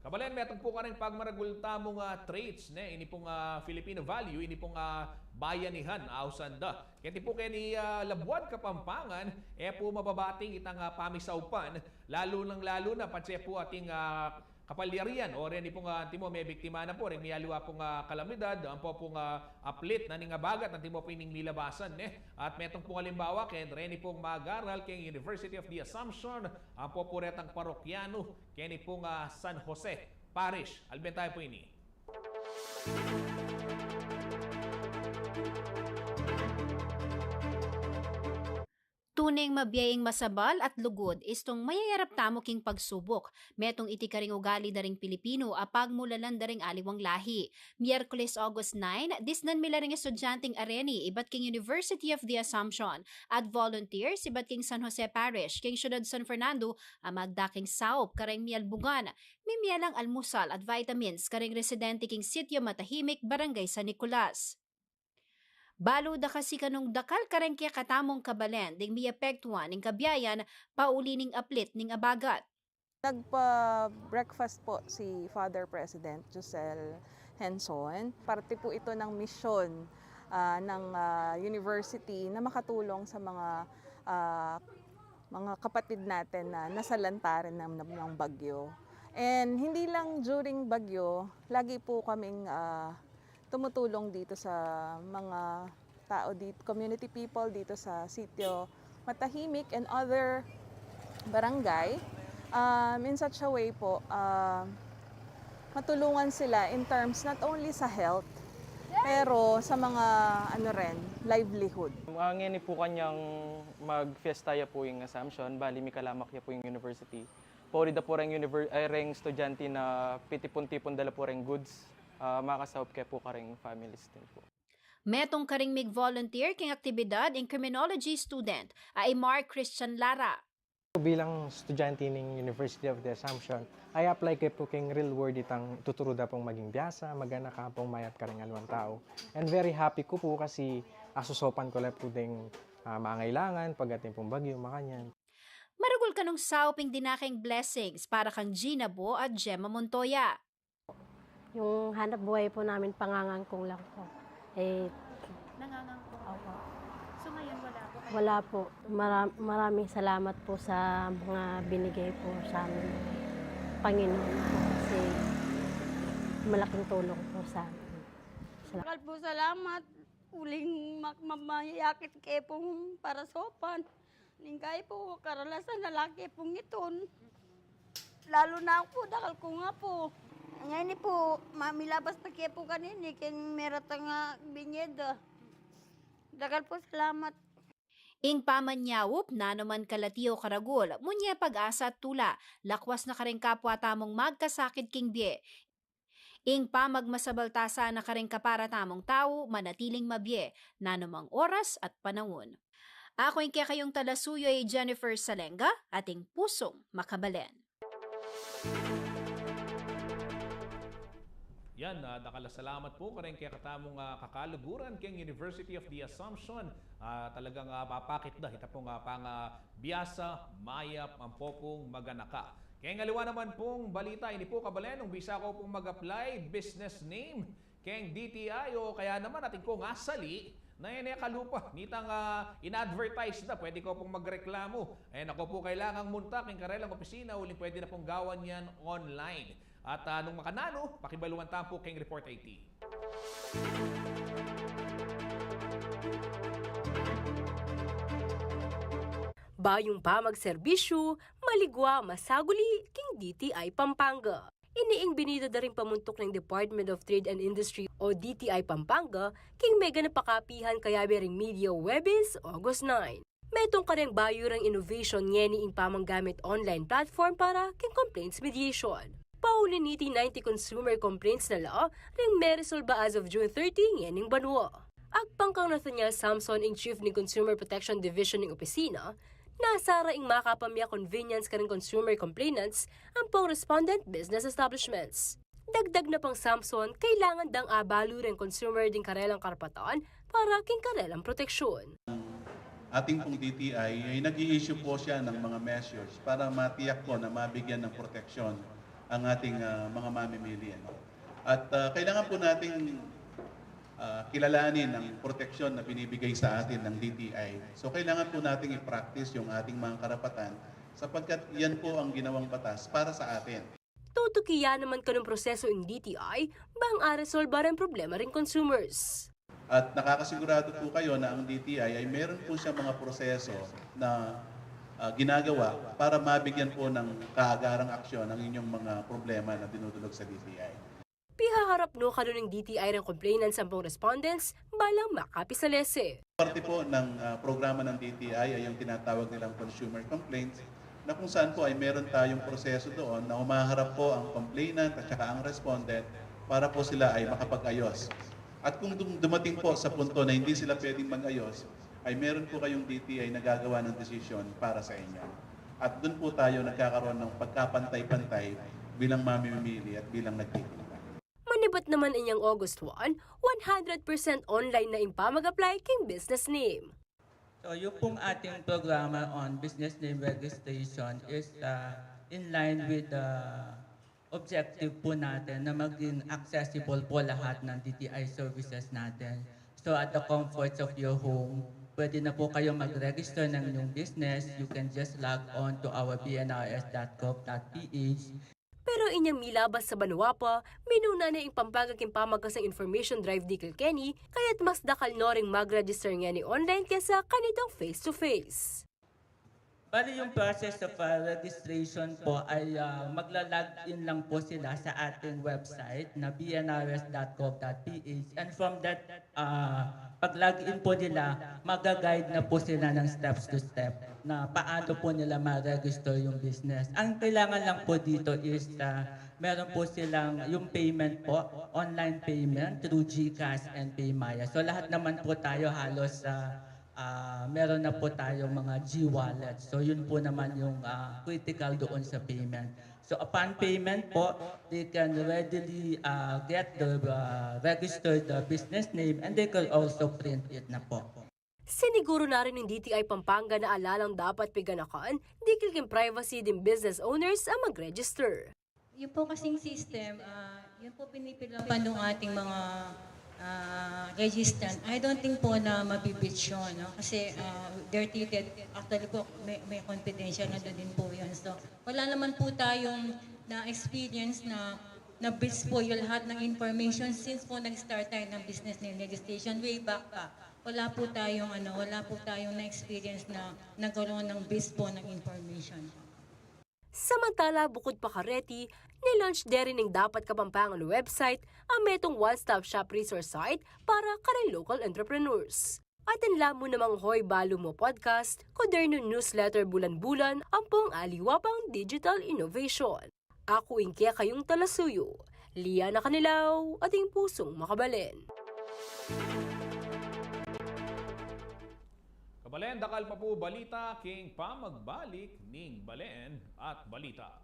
Kabalen, metung pu kareng pagmaragul tamung, ah, traits, ne, ini pung, ah, Filipino value, ini pung, ah, bayanihan, ausan da. Keti pu keni, ah, Labuad, Kapampangan, e pu mababating itang, ah, pamisaupan, lalu nang lalu na patse pu ating, ah, kapalyarian, o reni pung, ah, antimo mebiktima na pu reng miyaliwa pung, ah, kalamidad, ampo pung, ah, aplit na ning abagat, antimo pu ining milabasan, ne? At metung pung alimbawa, keng reni pung mag-aral keng University of the Assumption, ampo pu retang parokyano, keni pung, ah, San Jose Parish. Alben tayu pu ini. Tuning mabie ing masabal at lugud, istung mayayarap tamu king pagsubuk. Metung iti karing ugali da ring Pilipinu a pagmulalan da ring aliwang lahi. Miyerkules, August nine, disnan mi la ring estudyanteng areni ibat king University of the Assumption at volunteers ibat king San Jose Parish, king Syudad San Fernando, a magda king saup kareng mialbugan, mimie lang almusal at vitamins kareng residente king Sitio Matahimik, Barangay San Nicolas. Balu da kasi kanung dakal kareng kekatamung kabalen ding miapektuan ning kabiayan pauli ning aplit ning abagat. Nagpa-breakfast po si Father President Josel Henson. Parte po ito ng misyon, ah, ng, ah, university na makatulong sa mga, ah, mga kapatid natin na nasalanta rin ng, ng, ng bagyo. And hindi lang during bagyo, lagi po kaming, ah, tumutulong dito sa mga tao dito, community people dito sa Sitio Matahimik and other barangay, um, in such a way po, ah, matulungan sila in terms not only sa health, pero sa mga, ano rin, livelihood. Ang ini po kanyang mag-fiesta ya po yung Assumption, bali mikalamak ya po yung university. Puri da po reng univer-, ay, reng estudyante na pitipun-tipun da la po reng goods, ah, makasaup ke po kareng families din po. Metung karing mig-volunteer king aktibidad ing criminology student a i Mark Christian Lara. Bilang estudyante ning University of the Assumption, ay apply ke po king real world itang tuturu da pong maging biyasa, mag-anak, ampong mayap kareng aliwang tau. And very happy ku po kasi asusopan ku la po ding, ah, mangailangan pag-atin pong bagyo, makanyan. Maragul kanung saup ing dinakeng blessings para kang Gina Bo at Gemma Montoya. Yung hanap buhay po namin, pangangangkong lang po. Eh, Nangangangkong. Opo. So ngayon wala po kayo? Wala po. Mara-, maraming salamat po sa mga binigay po sa amin ng Panginoon po kasi malaking tulong po sa amin. Salamat. Dakal pung salamat. Uling mak-, mamayakit ke pung parasopan. Ning kayi pu, karalasan lalaki pung itun. Lalu na aku pu, dakal kung apu. Ngeni pu, mamilabas na ke pu kanini, keng meratang a binyeda. Dakal pu salamat. Ing pamanyaup, nanu man kalati o karagul, munye pag-asa at tula, lakwas na kareng kapwa tamung magkasakit king bie. Ing pamagmasabal ta sana kareng kapara tamung tau, manatiling mabie, nanumang oras at panaun. Aku ing kekayung talasuyu a i Jennifer Salenga, ating pusung makabalen. Yan, ah, dakal a salamat pu kareng kekatamung, ah, kakaluguran keng University of the Assumption. Ah, talagang, ah, papakit da ita pung, ah, pang, ah, biyasa, mayap, ampo pung maganaka. Keng aliwa naman pung balita, ini pu kabalen, nung bisa ko pung mag-apply, business name, keng D T I o kaya naman atin kung asali, na yan e kalupa nitang, ah, in-advertise na, pwede ko pung magreklamu. Ayan, ako pu kailangang munta keng karelang opisina, uling pwede na pung gawan yan online. At, ah, nung makananu, pakibaluan tamu pu keng report a iti. Bayung pamagserbisyu, maligwa, masaguli, king D T I Pampanga. Ini ing binida da ring pamuntuk ning Department of Trade and Industry o D T I Pampanga, king meganap a kapihan kayabe ring Media Webis, August nine. Metung kareng bayu rang innovation ngeni ing pamanggamit online platform para king complaints mediation. Pauli niti, ninety consumer complaints na la ring meresolba as of June thirty ngening banua. Agpang kang Nathaniel Samson, ing Chief ning Consumer Protection Division ning opisina, nasara ing makapamya convenience karing consumer complainants ampong respondent business establishments. Dagdag na pang Samson, kailangan dang abalu reng consumer ding karelang karapatan para king karelang proteksyon. Ating pong D T I ay nag-i-issue po siya ng mga measures para matiyak po na mabigyan ng proteksyon ang ating, ah, mga mamimili, ano. At, ah, kailangan po nating, ah, kilalanin ang proteksyon na binibigay sa atin ng D T I. So, kailangan po nating i-practice yung ating mga karapatan sapagkat yan po ang ginawang batas para sa atin. Tutuki ya naman kanung proseso ing D T I bang aresolba reng problema ring consumers. At nakakasigurado po kayo na ang D T I ay meron po siya mga proseso na, ah, ginagawa para mabigyan po ng kaagarang aksyon ang inyong mga problema na dinudulog sa D T I. Pihaharap no kanu ning D T I reng complainants ampong respondents balang makapisalese. Parte po ng, ah, programa ng D T I ay yung tinatawag nilang consumer complaints, na kung saan po ay meron tayong proseso doon na humaharap po ang complainant at saka ang respondent para po sila ay makapag-ayos. At kung dum-, dumating po sa punto na hindi sila pwedeng mag-ayos, ay meron po kayong D T I na gagawa ng desisyon para sa inyo. At dun po tayo nagkakaroon ng pagkapantay-pantay bilang mamimili at bilang nagtitinda. Manibat naman inyang August one, one hundred percent online na ing pamag-apply king business name. So, yung pong ating programa on business name registration is, uh, in line with the objective po natin na maging accessible po lahat ng D T I services natin. So, at the comforts of your home, pwede na po kayo mag-register ng inyong business. You can just log on to our B N R S dot gov dot P H. Pero inyang milabas sa banua pa, minuna na ing Pampanga king pamagkasang information drive dikil keni, kaya't mas dakal no ring mag-register ngeni online kesa kanitang face-to-face. Bali, yung process of, uh, registration po ay, uh, magla-log in lang po sila sa ating website na B N R S dot gov dot P H, and from that ah, pag-log in po nila, maga-guide na po sila ng steps to step na paano po nila ma-register yung business. Ang kailangan lang po dito is, ah, meron po silang yung payment po, online payment through GCash and PayMaya. So, lahat naman po tayo halos, ah, ah, meron na po tayong mga G-wallet. So, yun po naman yung, ah, critical doon sa payment. So upon payment po, they can readily, uh, get the, uh, registered, uh, business name, and they can also print it na po. Siniguro na rin ning D T I Pampanga na ala lang dapat piganakan dikil king privacy ding business owners a mag-register. Yun po kasing system, ah, yun po pinipilapan ng ating mga, ah, registrant. I don't think po na mabibitch yun, no? Kasi, ah, they're treated, actually po, may, may confidential na din po yun. So, wala naman po tayong na-experience na na-breach po yung lahat ng information since po nag-start tayo ng business name registration way back pa. Wala po tayong, ano, wala po tayong na-experience na nagkaroon ng breach po ng information. Samantala, bukod pa kareti, nilaunch de rin ing Dapat Kapampangan website a metung one-stop shop resource site para kareng local entrepreneurs. Atin la mu namang Hoy Balu Mo podcast, kudernu newsletter bulan-bulan, ampong aliwa pang digital innovation. Aku ing kekayung talasuyu, Liana Canilaw, ating pusung makabalen. Kabalen, dakal pa pu balita king pamagbalik ning Balen at Balita.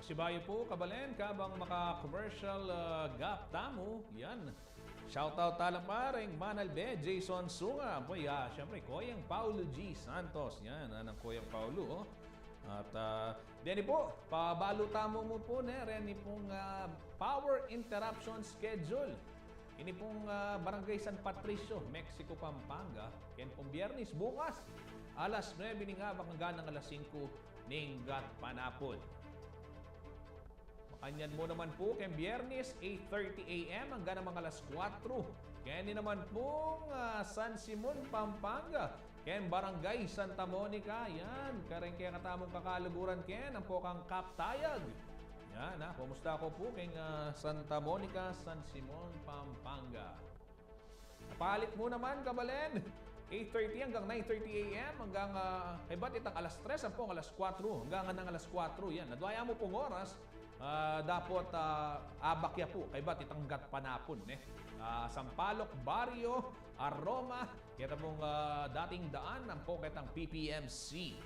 Sibayu pu, kabalen, kabang maka-commercial, ah, gap tamu, yan. Shoutout tala pa reng Manalbe, Jason Sunga, ampo ya, siyempre, Koyang Paulo G Santos, yan, ah, nang Koyang Paulo, oh. At, ah, deni pu, pabalu tamu mu pu, ne, reni pung, ah, power interruption schedule. Ini pung, ah, Barangay San Patricio, Mexico, Pampanga, ken pung Biyernes bukas, alas nuebe ning abak anggang alas singko ning gatpanapun. Makanyan mu naman pu ken Biyernes, eight thirty A M anggang alas kuwatro. Keni naman pung, ah, San Simon, Pampanga, ken Barangay Santa Monica, yan. Kareng kekatamung kakaluguran ken, ampo kang Kap Tayag. Yan, ha. Kumusta ko pu keng, ah, Santa Monica, San Simon, Pampanga. Palit mu naman, kabalen. Eight thirty anggang nine thirty A M, anggang, ah, kaybat itang alas tres, ampo alas kuwatro, anggang nang alas kuwatro, yan. Adwa ya mu pung oras, ah, dapot, ah, abak ya pu, kaybat itang gatpanapun, ne. Ah, Sampaloc, Barrio, Aroma, keta pung, ah, dating daan, ampo ketang P P M C.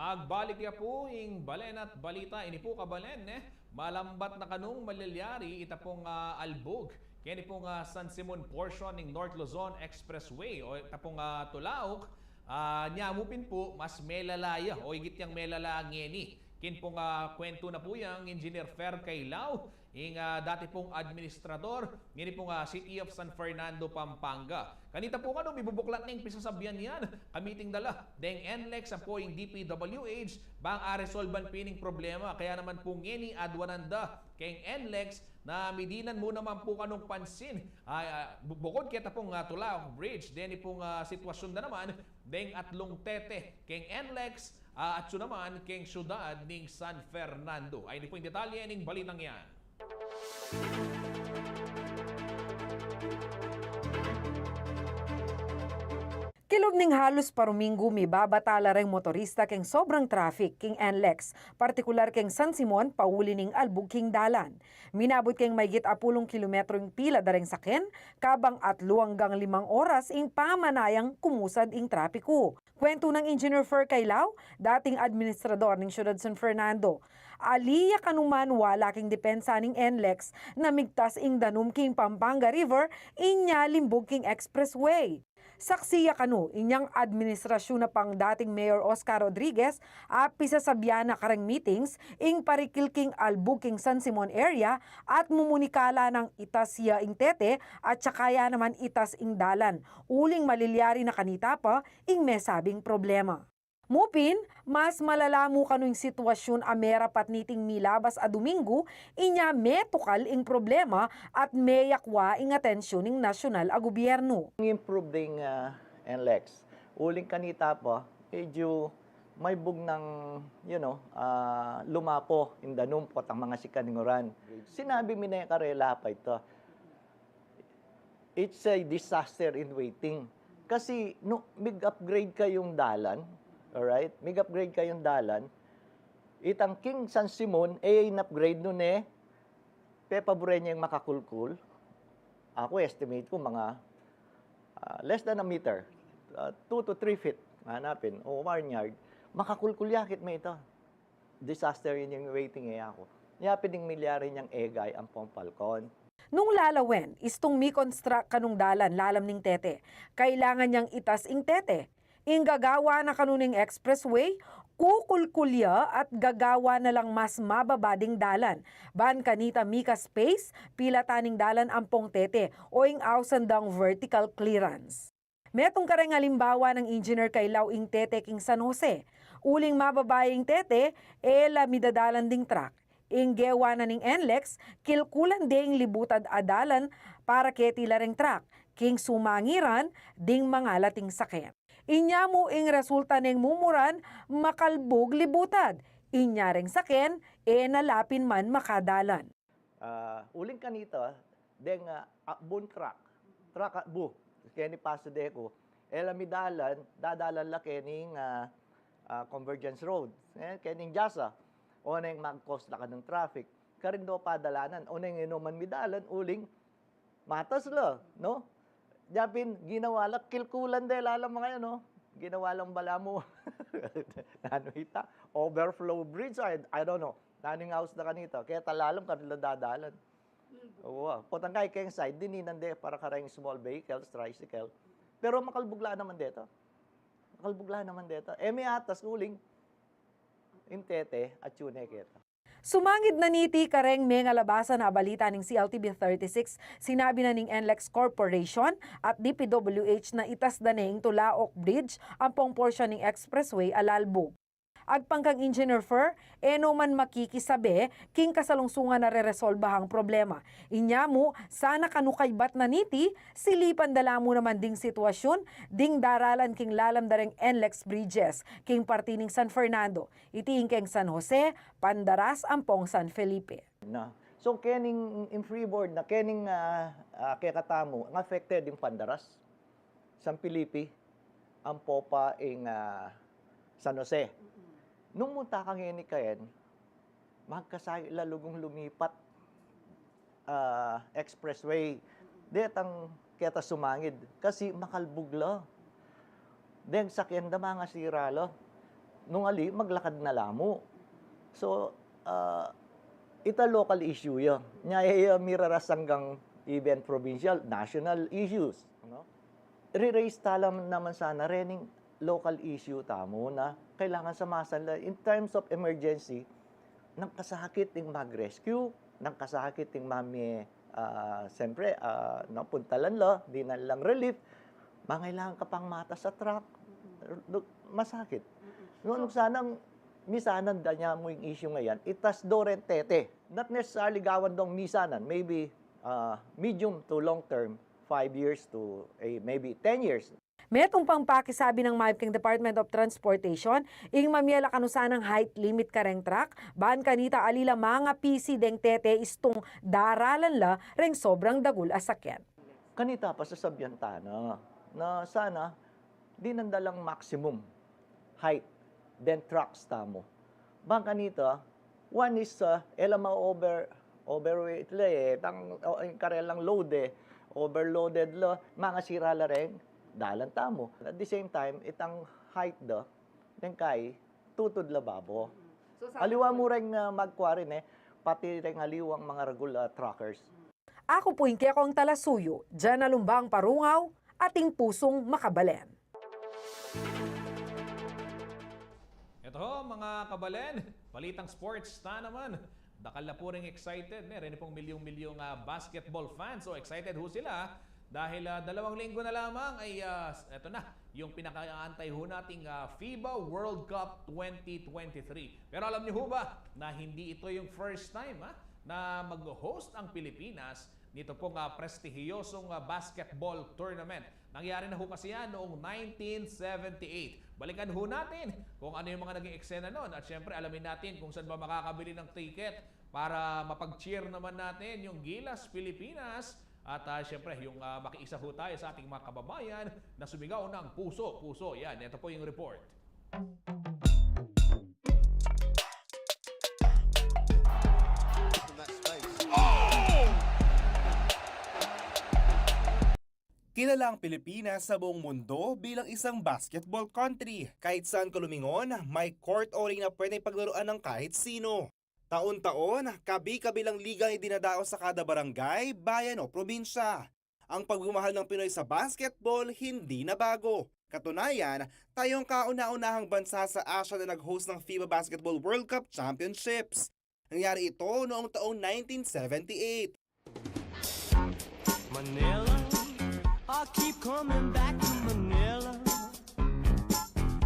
Magbalik ya pu ing balen at balita, ini pu, kabalen, ne. Malambat na kanung malilyari ita pung, ah, albug keni pung, ah, San Simon portion ning North Luzon Expressway o ita pung, ah, Tulauk, ah, nya mu pin pu mas melala ya o igit yang melala ngeni. Keni pung, ah, kwentu na pu yang Engineer Fer Kailao, ing, ah, dati pung administrador ngeni pung, ah, City of San Fernando, Pampanga. Kanita pu kanu mibubuklat ne ing pisasabian yan, kamiting da la deng NLEX ampo ing DPWH, bang aresolban pin ing problema. Kaya naman pu ngeni adwanan da keng NLEX na midinan mu naman pu kanung pansin, ah, ah, bu-, bukod keta pung, ah, Tulauk Bridge, deni pung, ah, sitwasyun da naman deng atlung tete keng NLEX, ah, atsu naman keng syudad ning San Fernando. Ay, ini pu ing detalye ning balitang yan. Kilub ning halus paruminggu, mibabata la reng motorista keng sobrang traffic keng NLEX, partikular keng San Simon, pauli ning albug king dalan. Minabut keng maygit apulung kilometro ing pila da reng saken, kabang atlu anggang limang oras ing pamanayang kumusad ing trapiku. Kwentu nang Engineer Fer Kailao, dating administrador ning Syudad San Fernando. Ali ya kanu man wala king depensa ning NLEX na migtas ing danum king Pampanga River inya limbug king expressway. Saksi ya kanu inyang administrasyun na pang dating Mayor Oscar Rodriguez, a pisasabian na kareng meetings ing parikil king albug king San Simon area at mumunikala nang itas ya ing tete at saka ya naman itas ing dalan. Uling malilyari na kanita pa ing mesabing problema. Mu pin, mas malala mu kanu ing sitwasyun a merapat niting milabas a Duminggu, inya metukal ing problema at meyakwa ing atensyun ning nasyonal a gubyernu. Improve ding, ah, NLEX. Uling kanita pa, medyo maybug nang, you know, ah, lumapo ing danum potang mangasikan ing uran. Sinabi mi ne karela pa ita, it's a disaster in waiting. Kasi, no, mig-upgrade kayung dalan, alright? Mig-upgrade kayung dalan, itang king San Simon, e in-upgrade nu ne, pepaburen ya ing makakulkul. Aku, estimate ku, mga, ah, less than a meter, ah, two to three feet, hanapin, o one yard, makakulkul ya kit me ita. Disaster in waiting, e, aku. Nya pin ing milyari nyang egay ampong Falcon. Nung lalawen, istung mi-construct kanung dalan lalam ning tete, kailangan yang itas ing tete. Ing gagawa na kanu ning expressway, kukulkul ya at gagawa na lang mas mababa ding dalan. Ban kanita mika space, pilatan ning dalan ampong tete o ing ausan dang vertical clearance. Metung kareng alimbawa nang engineer kailaw ing tete king San Jose. Uling mababa ing tete, e la midadalan ding truck. Ing gewa na ning NLEX, kilkulan de ing libutad a dalan para keti la reng truck, king sumangiran ding mangalating saken. Inya mu ing resulta neng mumuran, makalbug libutad. Inya reng saken, e na la pin man makadalan. Ah, uling kanita, deng, ah, akbung truck. Truck akbu. Keni pasu de ku. E la midalan, dadalan la kening, ah, ah, Convergence Road. Eh, kening jasa. O neng mag-cause la kanung traffic. Karin do padalanan. O neng inuman midalan, uling matas la, no? Japin, ginawa la, kilkulan de la lang mga yan, no? Ginawa lang balamu. Nanu ita? Overflow bridge? I, I don't know. Nanu ing aus da kanita? Keta la lang, karin la dadalan. Wa, potang kay keng side, dininan de para kareng small vehicles, tricycle. Pero makalbug la naman deta. Makalbug la naman deta. E mi atas uling, ing tete, atyu ne keta. Sumangid na niti kareng mengalabasan a balita ning CLTV thirty-six, sinabi na ning NLEX Corporation at DPWH na itas da ne ing Tulaok Bridge ampong porsyon ning expressway a lalbug. Agpang kang Engineer Fer, e no man makikisabe king kasalungsungan a reresolbahang problema. Inya mu, sana kanu kaybat na niti, silipan da la mu naman ding sitwasyun ding daralan king lalam da reng NLEX bridges king parti ning San Fernando. Iti ing keng San Jose, Pandaras ampong San Felipe. Na. So, kening in freeboard na, kening, ah, ah, kekatamu, ang affected ing Pandaras, San Felipe, ampo pa ing, ah, San Jose. Nung munta ka ngeni kayan, magkasakit la lugung lumipat, ah, expressway. Detang keta sumangid kasi makalbug la. Deng sakyan da mangasira la. Nung ali, maglakad na la mu. So, ah, ita local issue ya. Nya e ya miraras anggang even provincial, national issues, no? Re-raise ta la naman sana rening local issue tamu na kailangan sa masanla in terms of emergency, nang kasakit ing mag-rescue, nang kasakit ing mamie, ah, siyempre, ah, no, puntalan la, dinan lang relief, mangailangan ka pang matas a truck, du-, masakit. No, nung sanang misanan da nya mu ing issue ngayan, itas do reng tete. Not necessarily gawan dong misanan, maybe, ah, medium to long term, five years to, eh, maybe ten years. Metung pang pakisabi nang mayap king Department of Transportation, ing mamie la kanu sanang height limit kareng truck, ban kanita ali la mangapisi deng tete istung daralan la reng sobrang dagul a sakyan. Kanita pa sasabian ta na, na sana dinan da lang maximum height deng trucks tamu. Bang kanita, one is, ah, e la ma-over, overweight la e, tang, o, ing karelang load e, overloaded la, mangasira la reng dalan tamu. At the same time, itang height da, deng kai, tutud la babo. So, sa aliwa mu reng, ah, magkwarin e, pati reng aliwang mga ragul a truckers. Aku pu ing kekong talasuyu, Jana Lumbang Parungaw, ating pusung makabalen. Eto ho, mga kabalen, balitang sports ta naman. Dakal na pu ring excited, ne? Reni pung milyung-milyung, ah, basketball fans. So, excited ho sila dahil, ah, dalawang linggo na lamang ay, ah, eto na, yung pinakaantay ho nating, ah, FIBA World Cup twenty twenty-three. Pero alam niyo ho ba na hindi ito yung first time, ah, na mag-host ang Pilipinas nito pong, ah, prestihiyosong, ah, basketball tournament. Nangyari na ho kasi yan noong nineteen seventy-eight. Balikan ho natin kung ano yung mga naging eksena noon. At syempre, alamin natin kung saan ba makakabili ng ticket para mapag-cheer naman natin yung Gilas Pilipinas. At, ah, syempre, yung, ah, makiisa ho tayo sa ating mga kababayan na sumigaw ng puso, puso. Yan, ito po yung report. Kilala ang Pilipinas sa buong mundo bilang isang basketball country. Kahit saan ka lumingon, may court o ring na pwedeng paglaruan ng kahit sino. Taon-taon, kabi-kabilang liga ang idinadaos sa kada barangay, bayan o probinsya. Ang pagmamahal ng Pinoy sa basketball hindi na bago. Katunayan, tayo ang kauna-unahang bansa sa Asia na nag-host ng FIBA Basketball World Cup Championships. Nangyari ito noong taong nineteen seventy-eight. Manila, I keep coming back to Manila.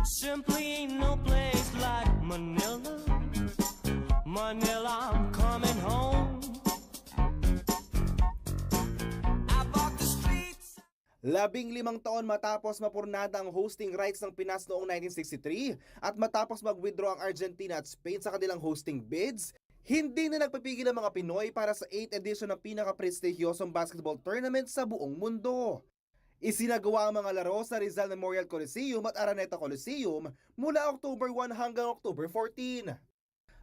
Simply ain't no place like Manila. Manila, I'm coming home. I walk the streets. Labing limang taon matapos mapurnada ang hosting rights ng Pinas noong nineteen sixty-three at matapos mag-withdraw ang Argentina at Spain sa kanilang hosting bids, hindi na nagpipigil ang mga Pinoy para sa eighth edition ng pinakaprestigyosong basketball tournament sa buong mundo. Isinagawa ang mga laro sa Rizal Memorial Coliseum at Araneta Coliseum mula October one hanggang October fourteen.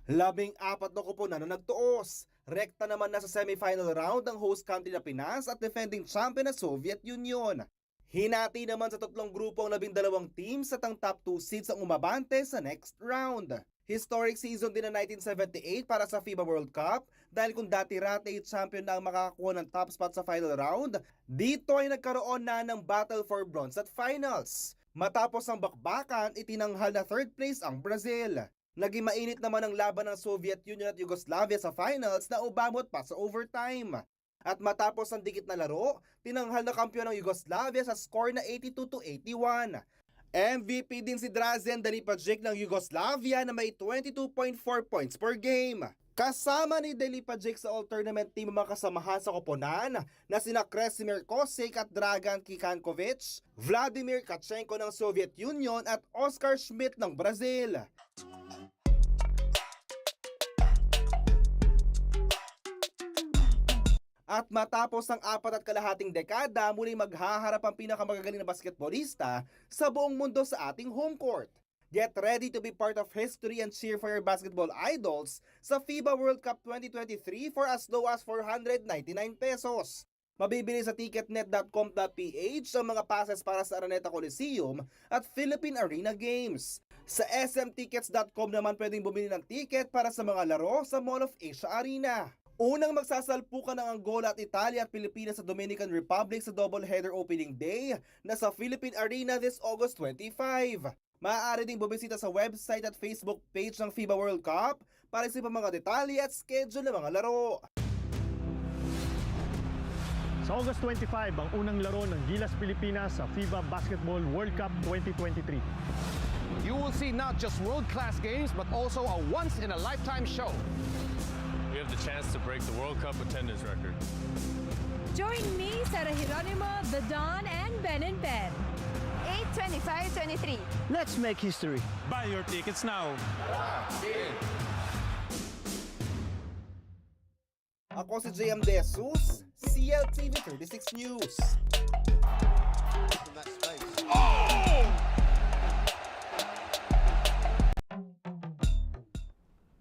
Labing-apat na koponan ang nagtuos. Rekta naman na sa semifinal round ang host country na Pinas at defending champion na Soviet Union. Hinati naman sa tatlong grupo ang labing dalawang teams at ang top two seeds ang umabante sa next round. Historic season din ang nineteen seventy-eight para sa FIBA World Cup dahil kung dati-rate champion na ang makakakuha ng top spot sa final round, dito ay nagkaroon na ng battle for bronze at finals. Matapos ang bakbakan, itinanghal na third place ang Brazil. Naging mainit naman ang laban ng Soviet Union at Yugoslavia sa finals na umabot pa sa overtime. At matapos ang dikit na laro, tinanghal na kampiyon ang Yugoslavia sa score na eighty-two to eighty-one. M V P din si Drazen Dalipajic ng Yugoslavia na may twenty-two point four points per game. Kasama ni Dalipajic sa all-tournament team ang mga kasamahan sa koponan na sina Kresimir Kosic at Dragan Kikankovic, Vladimir Kachenko ng Soviet Union at Oscar Schmidt ng Brazil. At matapos ang apat at kalahating dekada, muling maghaharap ang pinakamagagaling na basketbolista sa buong mundo sa ating home court. Get ready to be part of history and cheer for your basketball idols sa FIBA World Cup twenty twenty-three for as low as four hundred ninety-nine pesos. Mabibili sa ticketnet dot com dot ph ang mga passes para sa Araneta Coliseum at Philippine Arena Games. Sa S M tickets dot com naman pwedeng bumili ng ticket para sa mga laro sa Mall of Asia Arena. Unang magsasalpukan ang Angola at Italia at Pilipinas sa Dominican Republic sa doubleheader opening day na sa Philippine Arena this August twenty-five. Maaari ding bumisita sa website at Facebook page ng FIBA World Cup para sa iba pang mga detalye at schedule ng mga laro. Sa August twenty-five ang unang laro ng Gilas Pilipinas sa FIBA Basketball World Cup twenty twenty-three. You will see not just world-class games but also a once-in-a-lifetime show. We have the chance to break the World Cup attendance record. Join me, Sarah Geronimo, The Don, and Ben and Ben. eight twenty-five twenty-three. Let's make history. Buy your tickets now. Ako si J M De Jesus, C L T V thirty-six News.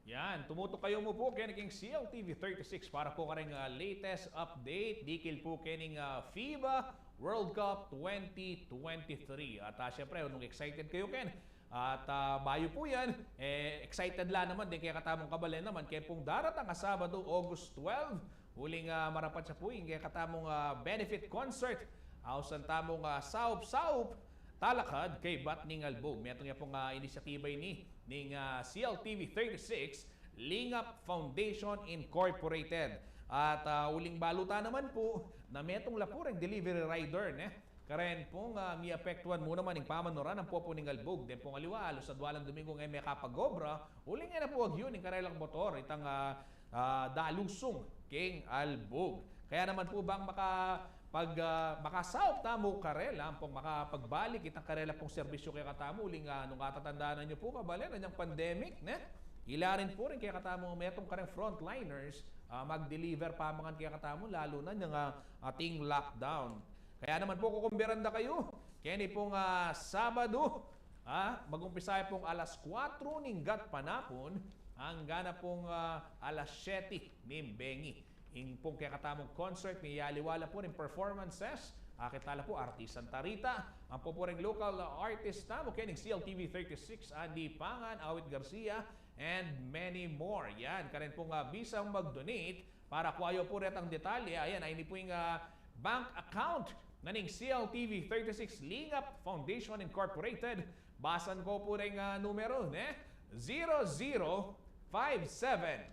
Yan, tumutukayu mu pu keni king C L T V thirty-six para pu karing, ah, latest update dikil pu kening, ah, FIBA World Cup twenty twenty-three. At, ah, siyempre, nung excited kayu ken, at, ah, bayu pu yan, eh, excited la naman deng kekatamung kabalen naman keng pung daratang a Sabado, August twelve, uling, ah, marapat ya pu ing kekatamung, ah, benefit concert. Ausan tamung, ah, saup-saup talakad kaybat ning albug. Metung ya pung, ah, inisyatiba ini ning, ah, C L T V thirty-six, Lingap Foundation Incorporated. At, ah, uling balu ta naman pu na metung la pu reng delivery rider, ne? Karen pung, ah, miapektuan mu naman ing pamanuran ampo pu ning albug. Deng pung aliwa, alus a dwalang Domingo ngeni mekapag-obra, uling e na pu agyu ning karelang motor itang, ah, ah, dalusung king albug. Kaya naman pu bang maka-, pag, ah, makasaup tamu karela, ampong makapagbalik itang karela pung serbisyu kekatamu, uling, ah, nung atatandanan yu pu, kabalen, anyang pandemic, ne? Ila rin pu ring kekatamu metung kareng frontliners, ah, mag-deliver pamangan kekatamu, lalu na nyang, ah, ating lockdown. Kaya naman pu, kukumbiran da kayu keni pung, ah, Sabado, ah, mag-umpisa ya pung alas kuwatro ning gatpanapun, angga na pung, ah, alas siyete ning bengi. Ing pung kekatamung concert, miyaliwa la pu ring performances, Akit tala pu, artista ta rita. Ampo pu reng local artist tamu keni ning C L T V thirty-six, Andy Pangan, Awit Garcia, and many more. Yan, karin pung, ah, bisang mag-donate para kua yu pu retang detalye. Ayan, ay ini pu ing, ah, bank account na ning C L T V thirty-six Lingap Foundation Incorporated. Basan ku pu reng, ah, numero, ne? Zero zero five seven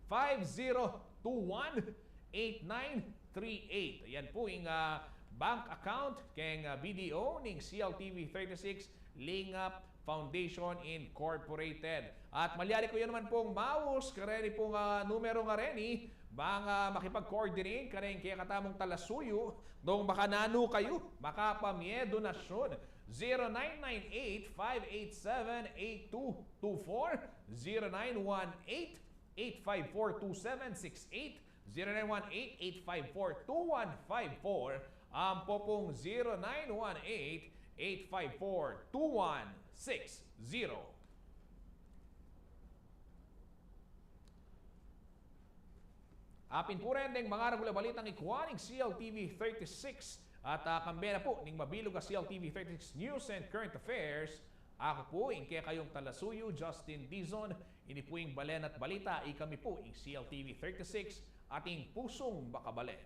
five zero two one eight nine three eight. Yan pu ing, ah, bank account keng, ah, B D O ning C L T V thirty-six Lingap Foundation Incorporated. At malyari kayu naman pung maus kareni pung, ah, numero ngareni, bang, ah, makipag-coordinate kareng kekatamung talasuyu, nung makananu kayu makapamye donasyun. Zero nine nine eight five eight seven eight two two four, zero nine one eight eight five four two seven six eight, zero nine one eight eight five four two one five four, ampo pung zero nine one eight eight five four two one six zero. Apin pu ren deng mangaragul a balitang ikua ning C L T V thirty-six at, ah, kambe na pu ning mabilug a C L T V thirty-six News and Current Affairs. Aku pu ing kekayung talasuyu, Justin Dizon. Ini pu ing Balen at Balita, ikami pu ing C L T V thirty-six, ating pusung makabalen.